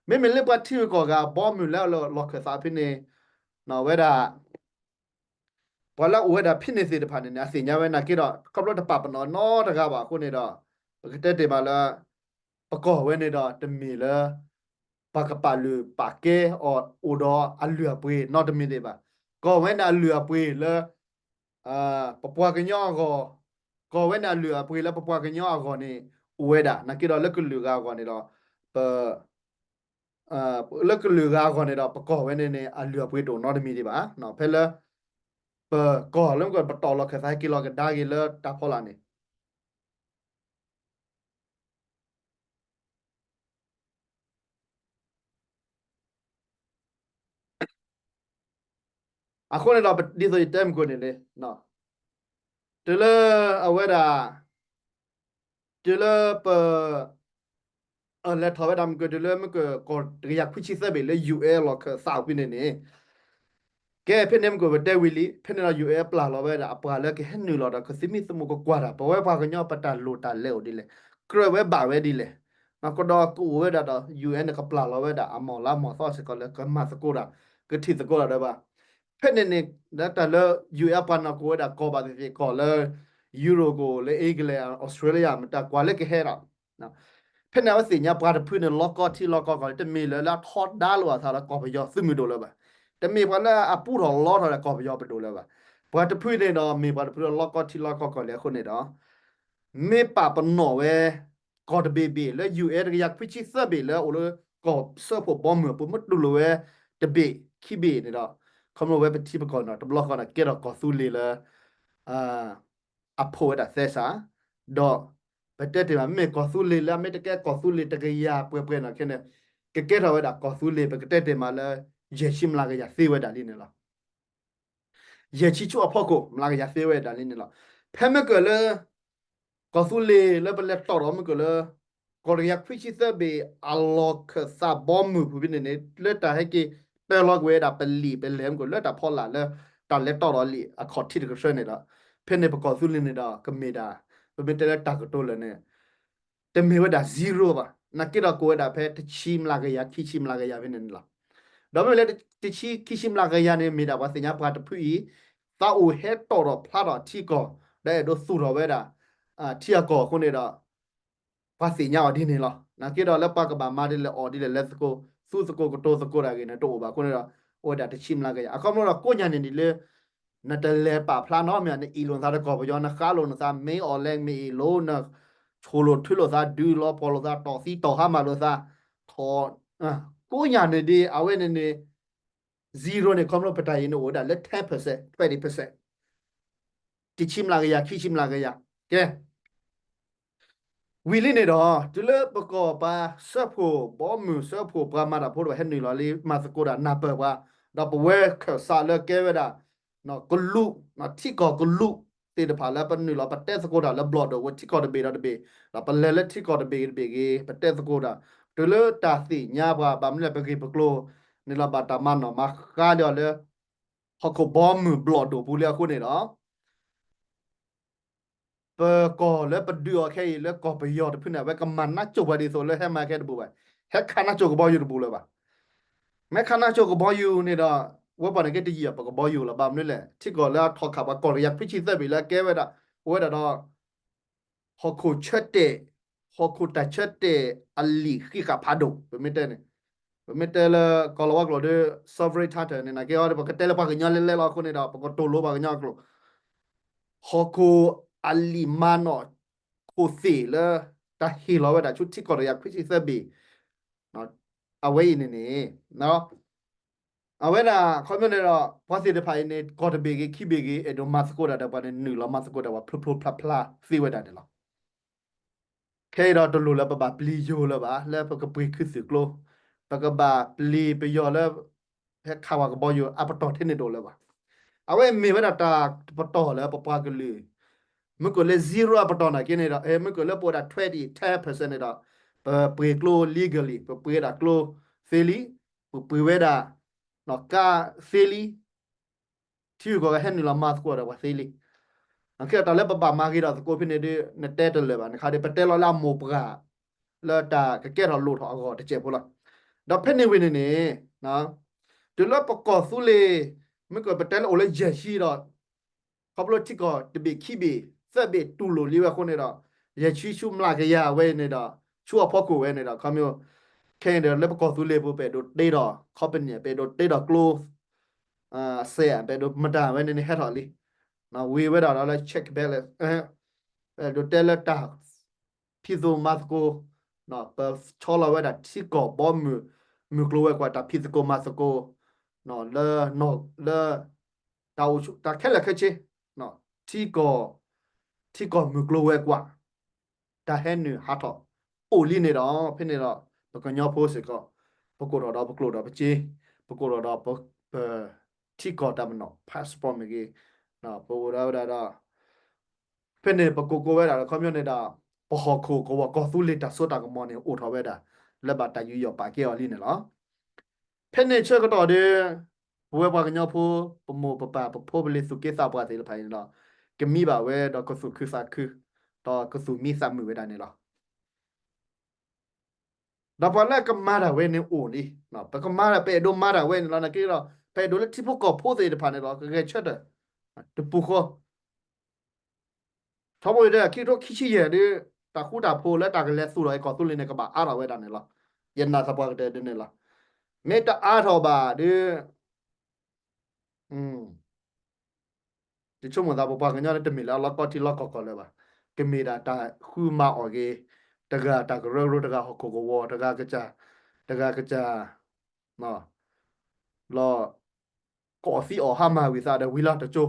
မ့မ့ၢ်လၢပှၤထံဂုၤကီၢ်ဂၤ ဘီမုၢ်လၢလီၢ်ခၢၣ်သးဖဲန့ၣ် ဝဲဒၣ် ပှၤလၢအအိၣ်ဝဲဒၣ်ဖဲန့ၣ်သ့ၣ်တဖၣ်န့ၣ်န့ၣ် အသ့ၣ်ညါဝဲနာ်က့ဒီး ခီဖျိတပာ်ပနီၣ်နီတဂၤဘၣ်အဃိန့ၣ်ဒီး ပကတဲတ့ၢ်မးလၢ ပကီၢ်ဝဲန့ၣ်ဒီးတမ့ၢ်လၢ ပှၤကပာ်လုၢ်ပာ်ကဲအီၤအိၣ်ဒီးအလုၢ်အပှ့ၤနီတမံၤဒံးဘၣ်. ကီၢ်ဝဲန့ၣ်အလုၢ်အပှ့ၤလၢ ပပှၤကညီအဂီၢ်, ကီၢ်ဝဲန့ၣ်အလုၢ်အပှ့ၤလၢပပှၤကညီအဂီၢ်န့ၣ် အိၣ်ဝဲဒၣ် နာ်က့ဒီးလၢကလုာ်ဂၤအဂီၢ်န့ၣ်ဒီး ပ လၢကလုာ်ဂၤအဂီၢ်န့ၣ်ဒီး ပကီၢ်ဝဲန့ၣ်န့ၣ် အလုၢ်အပှ့ၤတအိၣ်နီတမံၤဒံးဘၣ်. ဖဲလၢ ပကီၢ်လၢမ့ၢ်ပတီၢ်လီၢ်ခၢၣ်သးဟဲက့ၤလီၤကဒါက့ၤလၢတၢ်ဖီလာ်န့ၣ် အဃိန့ၣ်ဒီး ဒ်သိးယတဲမုၢ်ကိၣ်န့ၣ်လံ, တုၤလၢအဝဲဒၣ် တုၤလၢပ အလဲၤထီၣ်ဝဲဒၣ်မုၢ်ကၢၢ် တုၤလၢမုၢ်ကၢၢ်ကီၢ်တကယၤခွံဆံသၢဘ့ၣ်လၢ ယူၢ်အဲၣ် လီၢ်ခၢၣ်သးဖဲန့ၣ်န့ၣ်, ကဲဖဲန့ၣ်မုၢ်ကၢၢ်ပတဲဝံၤလံ, ဖဲန့ၣ်ဒီး ယူၢ်အဲၣ် ပျၢ်လီၤဝဲဒၣ်အပှၤလၢကဟဲနုာ်လီၤဒီးကသုးမုၢ်သံၣ်ဘိကကွၢ်တၢ် ပဝဲပှၤကညီပတၢ်လိၣ်တၢ်လဲၤအိၣ်ဒ်လဲၣ်, ကြၢးဝဲဘၣ်ဝဲဒ်လဲၣ်, ကဒီးကအိၣ်ဝဲဒၣ်ဒီး ယူၢ်အဲၣ် န့ၣ် ကပျၢ်လီၤဝဲဒၣ်အမီၢ်လါမီၢ်သီစ့ၢ်ကီးလၢကမၤသကိးတၢ် ကထံၣ်သကိးတၢ်ဒီးဘၣ်. ဖဲန့ၣ်န့ၣ် တၢ်လၢ ယူၢ်အဲၣ် ပှၤနီၢ်ကီၢ်ဝဲဒၣ်ကီၢ်ဘၣ်သ့ၣ်သ့ၣ်ကီၢ်လၢ ယူရိၣ်ကအိၣ်လၢ အ့ကလံး အီစထြ့လယါ မတၤကွၢ်လၢကဟဲဒီး ဖဲန့ၣ်အဝဲသ့ၣ်ညါပှၤတဖုန့ၣ် လီၤကီထံလီၤကီကီၢ်လံ တမ့ၢ်လၢလၢအထီဒါလိာ်အသးလၢကီၢ်ပယီၤသုးမုၢ်ဒိၣ်လၢၤဘၣ်. တမ့ၢ်ပှၤလၢအပူထီၣ်လီထီၣ်ဒီးကီၢ်ပယီၤပဒိၣ်လၢၤဘၣ်. ပှၤတဖုန့ၣ်ဒီးမ့ၢ်ပှၤတဖုလၢလီၤကီထံလီၤကီကီၢ်လံအဃိန့ၣ်ဒီး မ့ၢ်ပာ်ပနီၣ်ဝဲ ကီၢ်တဘ့ၣ်ဘ့ၣ်လၢ ယူၢ်အဲၣ် တကယၤခွံဆံသၢဘ့ၣ်လၢအအိၣ်လၢကီၢ်စၢဖှိၣ်ဘီမုၢ်အပူၤ မ့ၢ်တူၢ်လိာ်ဝဲတဘ့ၣ်ခံဘ့ၣ်န့ၣ်ဒီး ခီဖျိဝဲပထံပကီၢ်န့ၣ်ဒီး တဘျီဃီန့ၣ် ကဲထီၣ်ကီၢ်သူလ့ၤလၢ အဖီၣ်ဝဲဒၣ်သဲစး, ဒီးပတဲတ့ၢ်မး မ့ၢ်ကီၢ်သူလ့ၤလၢအမ့ၢ်တကဲကီၢ်သူလ့ၤတကယၤပှဲၤပှဲၤန့ၣ်ခဲန့ၣ် ကကဲထီၣ်ဝဲဒၣ်ကီၢ်သူလ့ၤ ပကတဲတ့ၢ်မးလၢ ယဲၢ်ဆံမျးကယၤသ့ဝဲဒၣ်လံန့ၣ်လီၤ. ယဲၢ်ဆံဆူအဖီခိၣ် မျးကယၤသ့ဝဲဒၣ်လံန့ၣ်လီၤ. ဖဲမ့ၢ်ကၢၢ်လၢ ကီၢ်သူလ့ၤလၢပလဲၤတီၣ်ဒီးမ့ၢ်ကၢၢ်လၢ ကီၢ်တကယၤခွံဆံသၢဘ့ၣ်အလီၢ်ခၢၣ်သးဘီမုၢ်ပူၤဖဲန့ၣ်န့ၣ် လၢတၢ်ဟဲက့ၤပၢလီၤကွံာ်ဝဲဒၣ်ပလံာ်ပလဲၢ်မ့ၢ်ကၢၢ်လၢတၢ်ဖီလာ်လၢ တၢ်လဲၤတီၣ်ဒီးလံာ်အခီၣ်ထံးတကထြၢန့ၣ်ဒီး ဖဲန့ၣ်ပကီၢ်သူလ့ၤန့ၣ်ဒီးကမ့ၢ်ဒၣ် ပမ့ၢ်တဲလၢတၢ်ကတိၤလၢာ်န့ၣ် တမ့ၢ်ဝဲဒၣ် zero ဘၣ်. နာ်က့ဒီးကိးဝဲဒၣ်ဖဲတဆံမျးကယၤ ခံဆံမျးကယၤဖဲန့ၣ်န့ၣ်လီၤ. ဒီးမ့ၢ်လၢတဆံ ခံဆံမျးကယၤန့ၣ် မ့ၢ်ဒၣ်ပှၤသ့ၣ်ညါပှၤတဖုအံၤ သးအိၣ်ဟဲတီၣ်ဒီးဖျါထီၣ်ထံကီၢ် ဒီးအဲၣ်ဒိးသူၣ်ထီၣ်ဝဲဒၣ် ထံအကီၢ်အဃိန့ၣ်ဒီး ပှၤသ့ၣ်ညါအီၤဒ်န့ၣ်လီၤ. နာ်က့ဒီးလၢပှၤကဘၣ်မၤဒ်လဲၣ်အီၣ်ဒ်လဲၣ်လဲၤသကိး သူသကိးကတိၤသကိးတၢ်ဂ့ၢ်န့ၣ် တအိၣ်ဘၣ်အဃိန့ၣ်ဒီး အိၣ်ဝဲဒၣ်တဆံမျးကယၤ အခီဖျိဒီးကိးညါန့ၣ်ဒ်လၢ နတလဲၤပာ်ဖျါနီတမံၤ နအ့ၣ်လိာ်နသးဒီးကီၢ်ပယီၤ နဃါလိာ်နသး မ့ၢ်အီၤလဲၣ် မ့ၢ်အ့ၣ်လိာ် နဆိၣ်လိာ်ထုလိာ်သး ဒုးလီၤပှီၢ်လိာ်သး တီၢ်သံတီၢ်ဟါမၢ်လိာ်သး ထီၣ် ကိးညါန့ၣ်ဒ် အဝဲန့ၣ်န့ၣ် zero န့ၣ် ခီဖျိပတၢ်အံၤန့ၣ်အိၣ်ဝဲဒၣ်လၢ ten percent, twenty percent တဆံမျးကယၤ ခံဆံမျးကယၤ ကဲ ဝံၤလံန့ၣ်ဒီး တုၤလၢပကီၢ်ပှၤစၢဖှိၣ်ဘီမုၢ် စၢဖှိၣ်ပှၤမၤတၢ်ဖိတဖၣ် ဟဲနုာ်လီၤလံမၤသကိးတၢ်နၢ်ပၢၢ်ပှၤ, ဒီးပဝဲခၢၣ်စးလၢကဲဝဲဒၣ် ကလူး ထံကီၢ်ကလူးသ့ၣ်တဖၣ်လၢပနုာ်လီၤ ပတဲသကိးတၢ်လၢဘျီၣ်ဒိၣ်ဝဲထံကီၢ်တဘ့ၣ်ဒီးတဘ့ၣ်, ဒီးပလဲၤလၢထံကီၢ်တဘ့ၣ်တဘ့ၣ်ဂ့ၤ ပတဲသကိးတၢ် တုၤလၢတၢ်သ့ၣ်ညါပှၤ ဘၣ်မနုၤလဲၣ် ပဂ့ၢ်ပကျိၤန့ၣ်လီၤ ဘၣ်တၢ်မၤနီၣ်မၤဃါလံအီၤလၢ ဟီၣ်ခိၣ်ဘီမုၢ်ဘျီၣ်ဒိၣ်ပူၤလံအဃိန့ၣ်ဒီး ပကီၢ်လၢပဒုးအီၤခဲအံၤလၢကီၢ်ပယီၤတဖုန့ၣ် အဝဲကမၤနးစိၤပှၤဒ်သိးလၢဟဲမၤခဲတပူၤဘၣ်, ဟဲခးနးစိၤကဘီယူၤတပူၤလၢၤဘၣ်. မ့ၢ်ခးနးစိၤကဘီယူၤန့ၣ်ဒီး ဝဲပှၤန့ၣ်က့တယံာ်အီၤ ပကဘီယူၤလီၤ ဘၣ်မနုၤလဲၣ် ထံကီၢ်လၢအထီၣ်ခးပှၤကီၢ်တကယၤခွံဆံသၢဘ့ၣ်လၢအကဲဝဲဒၣ် အိၣ်ဝဲဒၣ်ဒီး ဟီၣ်ခိၣ်ဆၢတဲာ်, ဟီၣ်ခိၣ်တၢ်ဆၢတဲာ်အလံာ်ဃံးဃာ်ဖးဒိၣ် ပမ့ၢ်တဲန့ၣ်, ပမ့ၢ်တဲလၢကီၢ်လီၤဝါကျိာ်ဒီး sovereign title န့ၣ် နာ်က့အီၤ ပကတဲလၢပှၤကညီလဲၤလဲၤလီၤအဃိန့ၣ်ဒီး ပကတိၤလိပှၤကညီအကျိာ် ဟီၣ်ခိၣ်အလံာ်မၤနီၣ်ခိၣ်သ့ၣ်လၢ တၢ်ဟ့ၣ်လီၤဝဲဒၣ်ဆူထံကီၢ်တကယၤခွံဆံသၢဘ့ၣ်, အဝဲအံၤန့ၣ်န့ၣ် အဝဲဒၣ်ခီပညီန့ၣ်ဒီး ပှၤသ့ၣ်တဖၣ်အံၤန့ၣ် ကီၢ်တဘ့ၣ်ဂ့ၤ ခံဘ့ၣ်ဂ့ၤ အဲၣ်ဒိးမၤသကိးတၢ်ဒီးပှၤန့ၣ် နုာ်လီၤမၤသကိးတၢ်ပှၤဖျိဖျိဖျါဖျါသ့ဝဲဒၣ်န့ၣ်လီၤ. ခဲအံၤဒီးတလိၣ်လၢပဘၣ်ပျံၤယိၤလၢၤဘၣ် လၢပကပှ့ၤခူသူၣ်ကျိ, ပကဘၣ်ပျံၤပယီၤလၢ ဟဲခးပှၤကဘီယူၤအပတီၢ်ထဲန့ၣ်တအိၣ်လၢၤဘၣ်. အဝဲမ့ၢ်ဝဲဒၣ်တၢ်ပတီၢ်လၢပပှၤကလုာ် မ့ၢ်ကၢၢ်လၢ zero အပတီၢ်နာ်က့န့ၣ်ဒီး မ့ၢ်ကၢၢ်လၢပဝဲဒၣ် twenty, ten percent န့ၣ်ဒီး ပပှ့ၤကျိ legally ပပှ့ၤဒၣ်ကျိသ့လံ, ပပှ့ၤဝဲဒၣ် ကါသ့လံ, ထံဂုၤကီၢ်ဂၤဟဲနုာ်လီၤမၤသကိးဒီးပှၤသ့လံ. တၢ်လၢပဘၣ်မၤဂ့ၤဒီးသကိးဖဲန့ၣ်ဒီး နတဲတလၢာ်ဘၣ် နခါဒီး ပတဲလီၤလၢအမိၢ်ပှၢ် လၢတၢ်ကကဲထီၣ်လိၣ်ထီၣ်အဂီၢ်တစဲးဖိလီၤ. ဒီးဖဲန့ၣ်ဝံၤန့ၣ်န့ၣ် တုၤလၢပကီၢ်သူလ့ၤ မ့ၢ်ကၢၢ်ပတဲလၢအိၣ်လၢယဲၢ်ဆံဒီး ခီဖျိထံကီၢ်တဘ့ၣ်ခံဘ့ၣ် သၢဘ့ၣ်တူၢ်လိာ်လံဝဲအဃိန့ၣ်ဒီး ယဲၢ်ဆံဆူမျးကယၤဝဲန့ၣ်ဒီး ဆူအဖီခိၣ်ဝဲန့ၣ်ဒီး ခီမ့ၢ် ခဲအံၤဒီးလၢပကီၢ်သူလ့ၤပူၤ ပအဲၣ်ဒိးတ့ဒီး company ပအဲၣ်ဒိးတ့ဒီးကျိ စဲး ပအဲၣ်ဒိးမတၤဝဲန့ၣ်န့ၣ်ဟဲထီၣ်လံ. ဝံၤဝဲဒၣ်ဒီးလၢ check balance ပအဲၣ်ဒိးတဲလၢတၢ် ဖံးသကိးမၤသကိး ပဆီလီၤဝဲဒၣ်ထံကီၢ်ဘီမုၢ် မုၢ်ကျိၤဝဲၤကွာ် တၢ်ဖံးသကိးမၤသကိး လၢ လၢ တၢ်အိၣ်ဆူၣ် တၢ်ခဲလၢာ်ခဲဆ့ ထံကီၢ် ထံကီၢ်မုၢ်ကျိၤဝဲၤကွာ် တၢ်ဟဲနုာ်ဟးထီၣ်အိၣ်လံန့ၣ်ဒီး ဖဲန့ၣ်ဒီး ပကညီဖိစ့ၢ်ကီး ပကိးထီၣ်ဒီးပကျိာ်ဒီးပစ့ ပကိးထီၣ်ဒီးပ ပထံကီၢ်တၢ်ပနီၣ် passport မ့ၢ်ဂ့ၤ ပအိၣ်ဒီးဝဲဒၣ်ဒီး ဖဲန့ၣ်ပကိးကိးဝဲဒၣ်ဒီး ခီပညီန့ၣ်ဒီး ပဟီၣ်ခိၣ်ကဝီၤကီၢ်သူလ့ၤတၢ်စိတၢ်ကမီၤန့ၣ် အိၣ်ထီၣ်ဝဲဒၣ် လၢဘၣ်တၢ်ယူးယီၣ်ပာ်ကဲအီၤလံန့ၣ်လီၤ. ဖဲန့ၣ်ဆၢကတီၢ်ဒီး ပဝဲပှၤကညီဖိ ပမိၢ်ပပၢ်ပဖိပလံၤသူၣ်က့သးပှၢ်သ့ၣ်တဖၣ်န့ၣ်ဒီး ကမံဘၣ်ဝဲဒီးကသူၣ်ခုသးခု ဒီးကသူၣ်မံသးမုာ်ဝဲဒၣ်န့ၣ်လီၤ. ဒီးပှၤလၢကမၤတၢ်ဝဲန့ၣ်အိၣ်လံ. ပကမၤတၢ် ပအဲၣ်ဒိးမၤတၢ်ဝဲန့ၣ်လီၤ. နာ်က့ဒီး ပအဲၣ်ဒိးလၢထံဖိကီၢ်ဖိသ့ၣ်တဖၣ်န့ၣ်ဒီး ကဂဲၤဆၢထၢၣ် တပူၤဃီ ထီဘိဒီး ခံကထိခံဆံယဲၢ်ဒီး တၢ်ဃူတၢ်ဖိးလၢတၢ်ကလဲၤသူၣ်ထီၣ်က့ၤကီၢ်သူလ့ၤန့ၣ် ကဘၣ်အါထီၣ်ဝဲဒၣ်န့ၣ်လီၤ. ယနာ်သပှၢ်ကတၢၢ်ဒ်န့ၣ်လီၤ. မ့ၢ်တအါထီၣ်ဘၣ်ဒီး ယဆိကမိၣ်သး ပပှၤကညီန့ၣ် တမ့ၢ်လၢအလီၢ်ကီၢ်ထံလီၢ်ကီၢ်ကီၢ်လၢၤဘၣ်. ကမ့ၢ်ဒၣ်တၢ်ဃုမၤအီၣ်က့ၤ တဂၤတၢ်ကရၢကရိ တဂၤဟီၣ်ခိၣ်ကဝီၤ တဂၤကစၢ် တဂၤကစၢ် လီၤ ကီၢ်သံအီၣ်ဟါမၢ်ဝံၤသးဒီးဝံၤလီၤတကၠိ.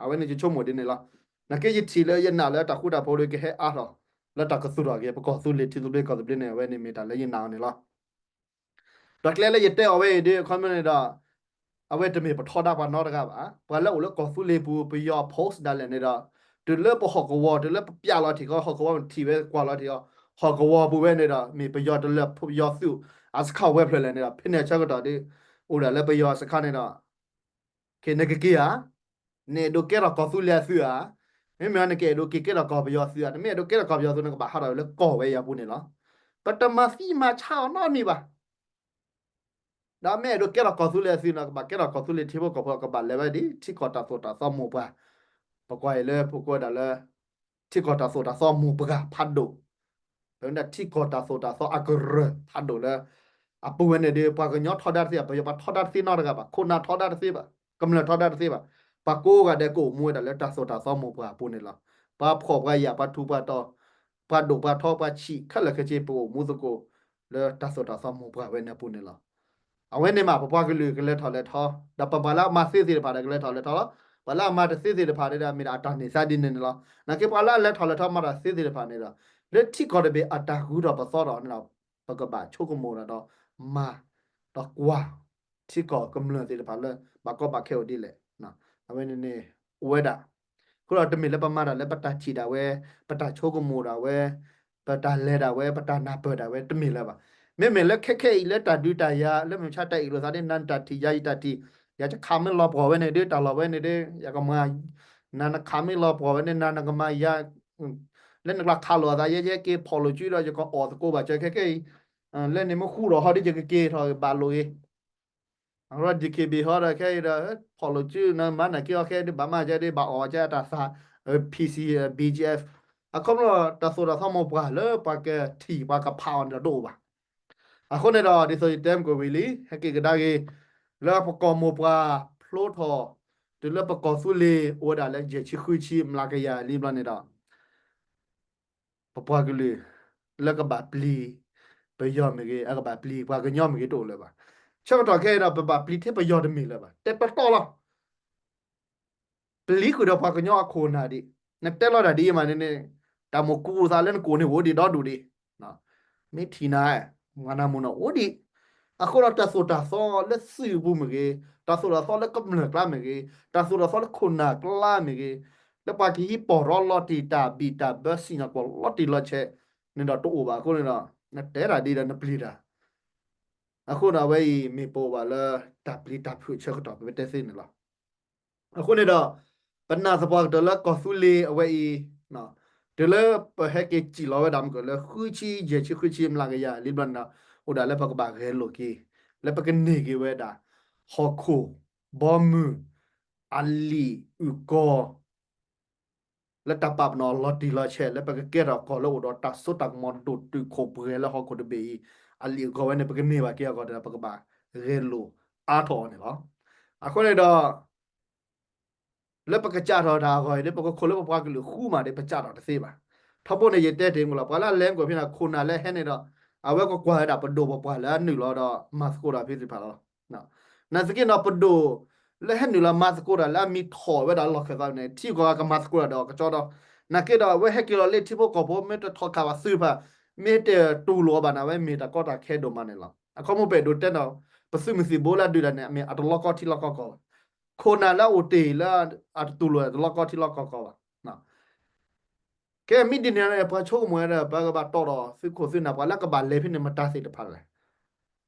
အဝဲန့ၣ်ယဆိကမိၣ်ဒ်န့ၣ်လီၤ. နာ်က့ယထံၣ်လၢယနာ်လၢတၢ်ဃူတၢ်ဖိးဒီး ကဟဲအါထီၣ် လၢတၢ်ကသူၣ်ထီၣ်က့ၤ ပကီၢ်သူလ့ၤထံသဘျ့ကီၢ်သဘျ့န့ၣ် အဝဲန့ၣ်မ့ၢ်တၢ်လၢယနာ်အီၤန့ၣ်လီၤ. ဒီးကျဲလၢယတဲအီၤဝဲအံၤဒီး အခီပညီန့ၣ်ဒီး အဝဲတမ့ၢ်ပထီဒါပှၤနီတဂၤဘၣ်. ပှၤလၢအိၣ်လၢကီၢ်သူလ့ၤပူၤ ပယီၤ post ဒၣ်လဲာ်န့ၣ်ဒီး တုၤလၢပဟီၣ်ကဝီၤ တုၤလၢပပျၢ်လီၤထံၣ်ကီး ဟီၣ်ကဝီၤထံၣ်ဝဲကွၢ်လီၤထံၣ်အီၤ ဟီၣ်ကဝီၤပူၤဝဲန့ၣ်ဒီး မ့ၢ်ပယီၤတလၢၤ ပယီၤသုးအစခါဝဲဖျၢၣ်လဲၣ်န့ၣ်ဒီး ဖဲန့ၣ်အဆၢကတီၢ်ဒီး အိၣ်ဒၣ်လၢပယီၤအစခါန့ၣ်ဒီး ကဲ နကက့ၤဧါ, နအဲၣ်ဒိးကဲထီၣ်ကီၢ်သူလ့ၤအသုးဧါ, မ့မ့ၢ်နကအဲၣ်ဒိးက့ၤကဲထီၣ်ကီၢ်ပယီၤသုးဧါ, နမ့ၢ်အဲၣ်ဒိးကဲထီၣ်ကီၢ်ပယီၤသုး နကဘၣ်ဟးထီၣ်လၢကီၢ်ဝဲအံၤအပူၤန့ၣ်လီၤ. ပတမၤသံမၤဆါအီၤနီတမံၤဘၣ်. ဒီးမ့ၢ်အဲၣ်ဒိးကဲထီၣ်ကီၢ်သူလ့ၤအသုးန့ၣ် ကဘၣ်ကဲထီၣ်ကီၢ်သူလ့ၤထံဖိကီၢ်ဖိ ကဘၣ်လဲၤဝဲဒ်ထံကီၢ်တၢ်သိၣ်တၢ်သီမိၢ်ပှၢ်, ပကွၢ်အံၤလၢပကွၢ်ဒၣ်လၢ ထံကီၢ်တၢ်သိၣ်တၢ်သီမိၢ်ပှၢ်ဖးဒိၣ် ပဝဲဒၣ်ထံကီၢ်တၢ်သိၣ်တၢ်သီအကရၢၢ်ဖးဒိၣ်လၢ အပူၤဝဲန့ၣ်ဒီး ပှၤကညီထီဒါတသ့ဘၣ်, ပယီၤပှၤထီဒါတသ့နီတဂၤဘၣ်, ခိၣ်နၢ်ထီဒါတသ့ဘၣ်, ကမျၢၢ်ထီဒါတသ့ဘၣ်, ပှၤကိးဂၤဒဲးကအိၣ်မူဝဲဒၣ်လၢတၢ်သိၣ်တၢ်သီမိၢ်ပှၢ်အပူၤန့ၣ်လီၤ. ပှၤဖှီၣ်ပှၤယာ် ပှၤထူးပှၤတီၤ, ပှၤဒိၣ်ပှၤထီ ပှၤဆံးခဲလၢာ်ခဲဆ့ ပအိၣ်မူသကိး လၢတၢ်သိၣ်တၢ်သီမိၢ်ပှၢ်ဝဲန့ၣ်အပူၤန့ၣ်လီၤ. အဝဲန့ၣ်မး ပပှၤကလုာ်ကလဲၤထီၣ်လဲၤထီ, ဒီးပပှၤလၢအမၤသ့သ့ၣ်တဖၣ်ဒီး ကလဲၤထီၣ်လဲၤထီလီၤ. ပှၤလၢအမၤတသ့သ့ၣ်တဖၣ်န့ၣ်ဒီး မ့ၢ်ဒၣ်အတၢ်န့ၢ်သါဒ်န့ၣ်န့ၣ်လီၤ. နာ်က့ပှၤလၢအလဲၤထီၣ်လဲၤထီမၤတၢ်သ့သ့ၣ်တဖၣ်န့ၣ်ဒီး လၢထံကီၢ်တဘ့ၣ်အတၢ်ဂုၤထီၣ်ပသီထီၣ်န့ၣ်ဒီး ပကဘၣ်ဆိကမိၣ်ဒီးမၤ ဒီးကွၢ် ထံကီၢ်ကမျၢၢ်သ့ၣ်တဖၣ်လၢ ဘၣ်ကီဘၣ်ခဲအိၣ်ဒ်လဲၣ်. အဝဲန့ၣ်န့ၣ် အိၣ်ဝဲဒၣ် အဃိဒီးတမ့ၢ်လၢပမၤတၢ်လၢပတၢ်ထံၣ်ဒၣ်ဝဲ, ပတၢ်ဆိကမိၣ်ဒၣ်ဝဲ, ပတၢ်လဲၤဒၣ်ဝဲ, ပတၢ်နၢ်ပၢၢ်ဒၣ်ဝဲ တမ့ၢ်လၢၤဘၣ်. မ့မ့ၢ်လၢခဲခဲအံၤလၢတၢ်ဒုးတၢ်ယၤ လၢမုၢ်မဆါတၢ်အ့ၣ်လိာ်သးဒီး နၤနတၢ်ထံၣ်ယၤယတၢ်ထံၣ်, ယၤယခးမ့ၢ်လီၤပှီၢ်ဝဲန့ၣ်ဒီး တၢ်လီၢ်ဝဲန့ၣ်ဒီး ယကမၤ, နၤနခးမ့ၢ်လီၤပှီၢ်ဝဲန့ၣ် နၤနကမၤယၤ, လၢနကျါခးလိာ်အသး ယဲယဲက့ၤဖီၣ်လိာ်စုဒီး ယကအီၣ်သကိးဘၣ်စၢၤခဲခဲအံၤ, လၢန့ၣ်မ့ၢ်ဃူဒီးဟီဒီး ယကက့ၤထီၣ်ဘၣ်လိာ်ဂ့ၤ အဃိ ဒီး ဒံၣ်ခ့ၣ်ဘံၣ် ဟီဒီးခဲအံၤဒီး ဖီၣ်လိာ်စု နမၤနၢ်က့ၤအီၤခဲအံၤဒီး ဘၣ်မၤကဲဒီး ဘၣ်အီၣ်ကဲအတၢ်သး P C, B G F အခီပညီတၢ်သိၣ်တၢ်သီမိၢ်ပှၢ်လၢပှၤကထံၣ်ပှၤကဖးအီၤန့ၣ်ဒီးတအိၣ်ဘၣ်. အဃိန့ၣ်ဒီး ဒ်သိးယတဲမုၢ်ကဝံၤလံ ဟဲက့ၤကဒါက့ၤ လၢပကီၢ်မိၢ်ပှၢ်ဖျိထီၣ် တုၤလၢပကီၢ်သူလ့ၤအိၣ်ဝဲဒၣ်လၢယဲၢ်ဆံဃုဆံမျးကယၤလံဘျီန့ၣ်ဒီး ပပှၤကလုာ် လၢကဘၣ်ပျံၤ ပယီၤမ့ၢ်ဂ့ၤ အကဘၣ်ပျံၤ ပှၤကညီမ့ၢ်ဂ့ၤတအိၣ်လၢၤဘၣ်. ဆၢကတီၢ်ခဲအံၤဒီး ပဘၣ်ပျံၤထဲပယီၤတမ့ၢ်လၢၤဘၣ် တဲတီတီလီၤ. ပျံၤဃုာ်ဒီးပှၤကညီအခိၣ်နၢ်ဒံး နတဲလီၤတၢ်ဒ်အံၤမးန့ၣ်န့ၣ် တၢ်မိၣ်ကူသးလၢနကိးန့ၣ်အိၣ်ဒံးဒီဒူၣ်ဒံး မ့ၢ်ထံၣ်နၤ မၤနၢ်မိၢ်နၢ်အိၣ်ဒံး. အဃိဒီးတၢ်သိၣ်တၢ်သီလၢသုးပူၤမ့ၢ်ဂ့ၤ, တၢ်သိၣ်တၢ်သီလၢကမျၢၢ်ကျါမ့ၢ်ဂ့ၤ, တၢ်သိၣ်တၢ်သီလၢခိၣ်နၢ်ကျါမ့ၢ်ဂ့ၤ, လၢပှၤကဟံးပီၢ်ရီလီၤတံၢ်တၢ်ဘံၣ်တၢ်ဘၢစံၣ်ညီၣ်ကွီၢ်လီၤတံၢ်လီၤဆဲးန့ၣ်ဒီးတအိၣ်ဘၣ်အဃိန့ၣ်ဒီး နတဲတၢ်ဒ်ဒီးနပျံၤတၢ် အဃိန့ၣ် အဝဲအံၤမ့ၢ်ပအိၣ်ဘၣ်လၢတၢ်ပျံၤတၢ်ဖုးအဆၢကတီၢ် ပတဲသ့န့ၣ်လီၤ. အဃိန့ၣ်ဒီး ပနာ်သပှၢ်ကတၢၢ်လၢကီၢ်သူလ့ၤအဝဲအံၤ တုၤလၢပဟဲက့ၤစံၣ်လီၤဝဲဒၣ်မ့ၢ်ကလၢ ဃုဆံယဲၢ်ဆံဃုဆံမျးကယၤလံဘျီန့ၣ်ဒီး အိၣ်ဒၣ်လၢပကဘၣ်ဂဲၤလိာ်က့ၤ လၢပကန့ၢ်က့ၤဝဲဒၣ် ဟီၣ်ခိၣ် ဘီမုၢ် အလံာ်အုၣ်ကီၤ လၢတၢ်ပာ်ပနီၣ်အလီၤတံၢ်လီၤဆဲး လၢပကကဲထီၣ်ကီၢ်လၢအိၣ်ဒီးတၢ်စိတၢ်ကမီၤဒိၣ်တုာ်ခိၣ်ပှဲၤလၢဟီၣ်ခိၣ်တဘ့ၣ်အံၤ အလံာ်အုၣ်ကီၤဝဲန့ၣ် ပကန့ၢ်ဘၣ်က့ၤအဂီၢ်ဒီး ပကဘၣ်ဂဲၤလိာ်အါထီၣ်အီၤန့ၣ်လီၤ. အဃိန့ၣ်ဒီး လၢပကစးထီၣ်တၢ်အဂီၢ်အံၤဒီး ပကခိၣ်လၢပပှၤကလုာ်ဃူမးဒီး ပစးထီၣ်တသ့ဘၣ်. ထီဘိန့ၣ် ယတဲတ့ၢ်မုၢ်လီၤ ပှၤလၢအလဲၤကွၢ်ဖဲန့ၣ် ခိၣ်နၢ်လၢဟဲန့ၣ်ဒီး အဝဲကကွၢ်ဝဲဒၣ်ပဒိၣ်ပပှၢ်လၢအနုာ်လီၤဒီးမၤသကိးတၢ်ဖဲသ့ၣ်တဖၣ်လီၤ. နာ်သက့ဒီး ပဒိၣ် လၢဟဲနုာ်လီၤမၤသကိးတၢ်လၢအမံၤထီၣ်ဝဲဒၣ်လီၢ်ခၢၣ်သးန့ၣ် ထံဂီၤကမၤသကိးတၢ်ဒီးအကစီဒီး နာ်သက့ဒီး အဝဲဟဲက့ၤလီၤလၢထံဖိကီၢ်ဖိ မ့ၢ်တထီၣ်ခးဘၣ်သုးတဖၣ် မ့ၢ်တတူၢ်လိာ်အီၤဘၣ်န့ၣ် အဝဲမ့ၢ်တၢ်ကီတၢ်ခဲဒိၣ်မးန့ၣ်လီၤ. အခီပညီပအဲၣ်ဒိးတဲဒီး ပသုးမုၢ်သံၣ်ဘိလၢအဒုးတၢ်န့ၣ် အမ့ၢ်အတလီၢ်ကီထံလီၢ်ကီၢ်ကီၢ်ဘၣ်. ခိၣ်နၢ်လၢအအိၣ်တ့ၢ်လၢအတတူၢ်လိာ်တလီၢ်ကီထံလီၢ်ကီၢ်ကီၢ်ဘၣ်. ကဲမ့ၢ်ဒ်န့ၣ် ပှၤဆိကမိၣ်ဝဲဒီး ပကဘၣ်တီၢ်ဒီးသုးခိၣ်သုးနၢ် ပှၤလၢကဘၣ်လဲၤဖဲန့ၣ် မတၤသ့ၣ်တဖၣ်လဲၣ်.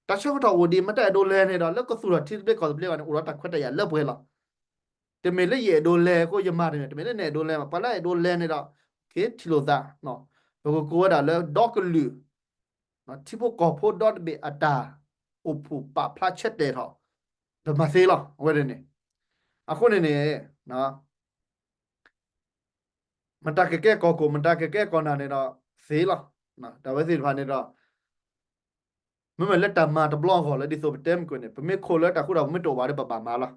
တၢ်ဆၢကတီၢ်အိၣ်ဒံး မတၤအဲၣ်ဒိးလဲၤန့ၣ်ဒီး လၢကသူၣ်ထီၣ်ထံသဘျ့ကီၢ်သဘျ့ဘၣ်န့ၣ် အိၣ်ဒီးတၢ်ခွဲးတၢ်ယာ်လၢပှဲၤလီၤ. တမ့ၢ်လၢယအဲၣ်ဒိးလဲၤအဃိယမၤတမ့ၢ် တမ့ၢ်လၢနအဲၣ်ဒိးလဲၤဘၣ် ပှၤလၢအဲၣ်ဒိးလဲၤန့ၣ်ဒီး က့ၤထံၣ်လိာ်သး ပကကိးဝဲဒၣ်လၢဒီကလုာ် ထံဖိကီၢ်ဖိဒီတဘ့ၣ်အတၢ်အိၣ်ဖှိၣ်ပာ်ဖျါဆဲးတဲာ်ထီၣ် ပမၤသ့လီၤ အဝဲန့ၣ်န့ၣ်. အဃိန့ၣ်န့ၣ် မတၤကကဲကီၢ်ခိၣ် မတၤကကဲကီၢ်နၢ်န့ၣ်ဒီး သ့လီၤ. တၢ်ဝဲသ့ၣ်တဖၣ်န့ၣ်ဒီး မ့မ့ၢ်လၢတၢ်မၤတဘျီအဂီၢ်လၢဒ်သိးပတဲမုၢ်ကွံာ်န့ၣ် ပမ့ၢ်ခိၣ်လၢတၢ်ဃူတၢ်ဖိးမ့ၢ်တအိၣ်ဘၣ်ဒီး ပဘၣ်မၤလီၤ.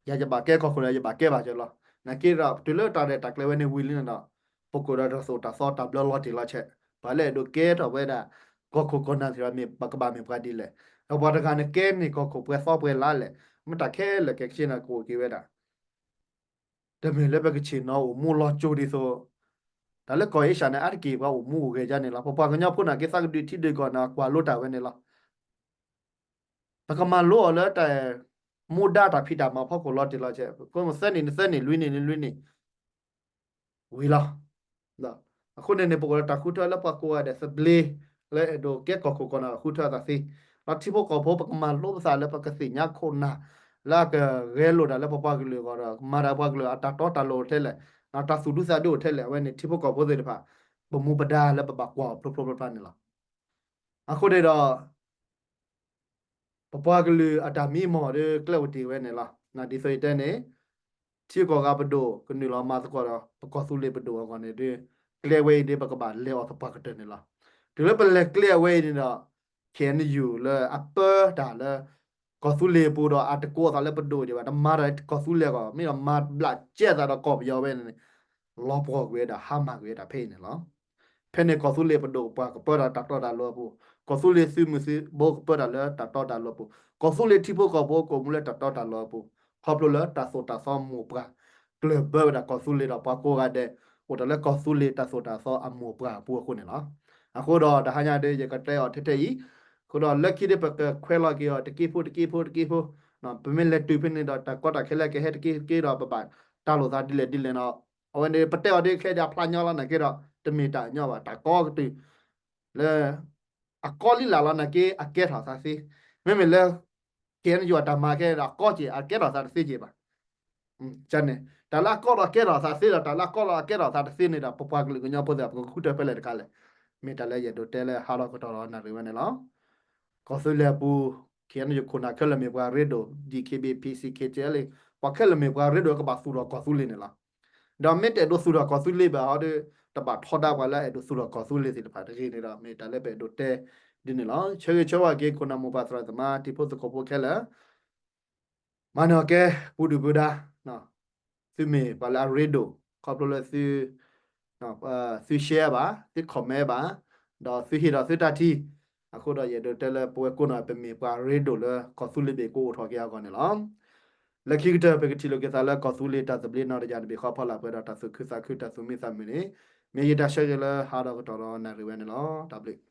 ယၤယဘၣ်ကဲကီၢ်ခိၣ်လၢ ယဘၣ်ကဲဘၣ်ကၢလီၤ. နာ်က့ဒီး တုၤလၢတၢ်ရဲၣ်တၢ်ကျဲၤဝဲန့ၣ်ဝံၤလံန့ၣ်ဒီး ပကအိၣ်ဒီးတၢ်သိၣ်တၢ်သီတၢ်ဘျၢလီၤတံၢ်လီၤဆဲး, ပှၤလၢအဲၣ်ဒိးကဲထီၣ်ဝဲဒၣ် ကီၢ်ခိၣ်ကီၢ်နၢ်သ့ၣ်တဖၣ်မ့ၢ် ပကဘၣ်မ့ၢ်ပှၤဒ်လဲၣ်. ဒီးပှၤတဂၤန့ၣ်ကဲန့ၢ်ကီၢ်ခိၣ်ပှဲၤသီပှဲၤလါလဲၣ်, မ့ၢ်တၢ်ခဲလၢာ်ကဲကဆ့န့ၣ်ကအိၣ်က့ၤဝဲဒၣ် တမ့ၢ်လၢပကဆ့ၣ်နီၤအိၣ်မူလီၤကၠိဒ်သိး တၢ်လၢကီၢ်အ့ရှၢၣ်န့ၣ် အါတက့ၢ် ပှၤအိၣ်မူအိၣ်ဂဲၤဒ်န့ၣ်လီၤ. ပပှၤကညီဖိနာ်က့ သးကဒုးထံဒုးကီၢ်န့ၣ် ကွၢ်လိတၢ်ဝဲန့ၣ်လီၤ. ပကမၤလိအီၤလၢတၢ် မူဒါတၢ်ဖံးတၢ်မၤဖီခိၣ်လီၤတံၢ်လီၤဆဲး, သၢနံၣ်န့ၣ်သၢနံၣ်, လွံၢ်နံၣ်န့ၣ်လွံၢ်နံၣ် ဝံၤလီၤ. အဃိန့ၣ်န့ၣ် ပကအိၣ်ဒီးတၢ်ဃုထၢလၢပှၤကိးဂၤဒဲးသဘျ့ လၢအဲၣ်ဒိးကဲကီၢ်ခိၣ်ကီၢ်နၢ်ဃုထၢအသးသ့, ဒီးထံဖိကီၢ်ဖိ ပကမၤလိပသးလၢပကသ့ၣ်ညါခိၣ်နၢ် လၢအကဂဲၤလိာ်တၢ်လၢပပှၤကလုာ်အဂီၢ်ဒီး ကမၤတၢ်ပှၤကလုာ်အတၢ်တီတၢ်လိၤအိၣ်ထဲလဲၣ်, တၢ်သူၣ်ဒူသးဒူအိၣ်ထဲလဲၣ်, အဝဲန့ၣ် ထံဖိကီၢ်ဖိသ့ၣ်တဖၣ် ပမူပဒါလၢပဘၣ်ကွၢ်အီၤဖျိဖျိဖျါဖျါန့ၣ်လီၤ. အဃိန့ၣ်ဒီး ပပှၤကလုာ်အတၢ်မံမီၢ်ဒီးကျဲအိၣ်တ့ၢ်ဝဲန့ၣ်လီၤ. ဒ်သိးယတဲန့ၣ် ထံဂုၤကီၢ်ဂၤပဒိၣ် ကနုာ်လီၤမၤသကိးဒီး ပကီၢ်သူလ့ၤပဒိၣ်အဂီၢ်န့ၣ်ဒီး ကျဲဝဲအံၤဒီး ပကဘၣ်လဲၤအီၤသပှၢ်ကတၢၢ်န့ၣ်လီၤ. တုၤလၢပလဲၤကျဲအဝဲအံၤန့ၣ်ဒီး ခ့ၣ်အဲၣ်ယူၣ် လၢအပၢတၢ်လၢ ကီၢ်သူလ့ၤအပူၤဒီး အတကိးအသးလၢပဒိၣ်ဒံးဘၣ်, တမၤတၢ်ကီၢ်သူလ့ၤအဂီၢ်, မ့ၢ်ဒီးမၤဘျးကဲသးဒီးကီၢ်ပယီၤဝဲန့ၣ် လီၤပှီၢ်ကွံာ်ဝဲဒၣ် ဟါမၢ်ကွံာ်ဝဲဒၣ်ဖဲအံၤန့ၣ်လီၤ. ဖဲန့ၣ်ကီၢ်သူလ့ၤပဒိၣ်ပှၤကပၢတၢ်လၢတၢ်တီတၢ်လိၤအပူၤ, ကီၢ်သူလ့ၤသုးမုၢ်သုးဘိကပၢတၢ်လၢတၢ်တီတၢ်လိၤအပူၤ, ကီၢ်သူလ့ၤထံဖိကီၢ်ဖိကအိၣ်မူလၢတၢ်တီတၢ်လိၤအပူၤ, ခီဖျိလၢတၢ်သိၣ်တၢ်သီမိၢ်ပှၢ် ကျၢၢ်ဘၢဝဲဒၣ်ကီၢ်သူလ့ၤဒီးပှၤကိးဂၤဒဲး အိၣ်တၢ်လၢကီၢ်သူလ့ၤတၢ်သိၣ်တၢ်သီအမိၢ်ပှၢ်အပူၤအဃိန့ၣ်လီၤ. အဃိဒီးတဟါညါဒီး ယကတဲအီၤထဲထဲအံၤ, အဃိဒီးလၢခံဒီး ပကခွဲးလီၤက့ၤအီၤတက့ဖိတက့ဖိတက့ဖိ, ပမ့ၢ်လဲၤတုၤဖဲန့ၣ်ဒီး တၢ်ကီတၢ်ခဲလၢကဟဲတက့ၢ်တက့ၢ်ဒီး ပဘၣ်တၢ်လိာ်သးဒ်လဲၣ်ဒ်လဲၣ်နီၤ. အဝဲန့ၣ် ပတဲအီၤဒ်ခဲဒ်အဖျါညီလီၤ နာ်က့ဒီး တမ့ၢ်တၢ်ညီဘၣ် တၢ်ကီကတုာ် လၢ အကီလံလၢ်လီၤ နာ်က့အကဲထီၣ်သးသ့, မ့မ့ၢ်လၢ ခ့ၣ်အဲၣ်ယူၣ် အတၢ်မၤခဲဒီး အကီက့ၤ အကဲထီၣ်သးတသ့က့ၤဘၣ်. န့ၣ် တၢ်လၢအကီဒီးအကဲထီၣ်သးသ့ဒီး တၢ်လၢအကီဒီးအကဲထီၣ်သးတသ့န့ၣ်ဒီး ပပှၤကလုာ်ကညီဖိသ့ၣ် ပကဃုထၢဖဲလဲၣ်တခါလဲၣ်. မ့ၢ်တၢ်လၢယအဲၣ်ဒိးတဲလၢဟါလီၤကတီၢ်လီၤနၣ်ရံၣ်ဝဲန့ၣ်လီၤ. ကီၢ်သူလ့ၤအပူၤ ခ့ၣ်အဲၣ်ယူၣ် ခိၣ်နၢ်ခဲလၢာ်မ့ၢ်ပှၤရ့ဒိၣ်, DKBA PC KTLA ပှၤခဲလၢာ်မ့ၢ်ပှၤရ့ဒိၣ် ကဘၣ်သူၣ်ထီၣ်ကီၢ်သူလ့ၤန့ၣ်လီၤ. ဒီးမ့ၢ်တအဲၣ်ဒိးသူၣ်ထီၣ်ကီၢ်သူလ့ၤဘၣ်ဟီဒီး တဘၣ်ထီဒါပှၤလၢအဲၣ်ဒိးသူၣ်ထီၣ်ကီၢ်သူလ့ၤသ့ၣ်တဖၣ်တဂ့ၤန့ၣ်ဒီး မ့ၢ်တၢ်လၢပအဲၣ်ဒိးတဲဒ်န့ၣ်လီၤ. ဆၢဂ့ၤဆၢဝါက့ၤ ခိၣ်နၢ်မိၢ်ပၢ်သရၣ်သမါ တံၤဖိသကိးဖိခဲလၢာ် မၤန့ၢ်အီၤကဲ ပူၤဒုၣ်ပူၤဒါ, သုမ့ၢ်ပှၤလၢအရ့ဒိၣ် ခီဖျိလၢသု သု share ဘၣ်, သု comment ဘၣ်, ဒီးသုဟ့ၣ်ဒီးသုတၢ်ထံၣ်, အဃိဒီးယအဲၣ်ဒိးတဲလၢပဝဲကိးနီၤ ပမ့ၢ်ပှၤရ့ဒိၣ်လၢကီၢ်သူလ့ၤဘ့ၣ်ကအိၣ်ထီၣ်က့ၤအဂီၢ်န့ၣ်လီၤ. လၢခံကတၢၢ် ပကထံၣ်လိာ်က့ၤသးလၢကီၢ်သူလ့ၤတၢ်သဘျ့နီၢ်တယၢ်တဘ့ၣ်ဃီဖီလာ်ပှဲၤဒီးတၢ်သူၣ်ခုသးခုတၢ်သူၣ်မံသးမုာ်န့ၣ်, မ့ၢ်ယတၢ်ဆၢဂ့ၤလၢဟါဒီးကတီၢ်ဒီးနၣ်ရံၣ်ဝဲန့ၣ်လီၤ. တၢ်ဘျုး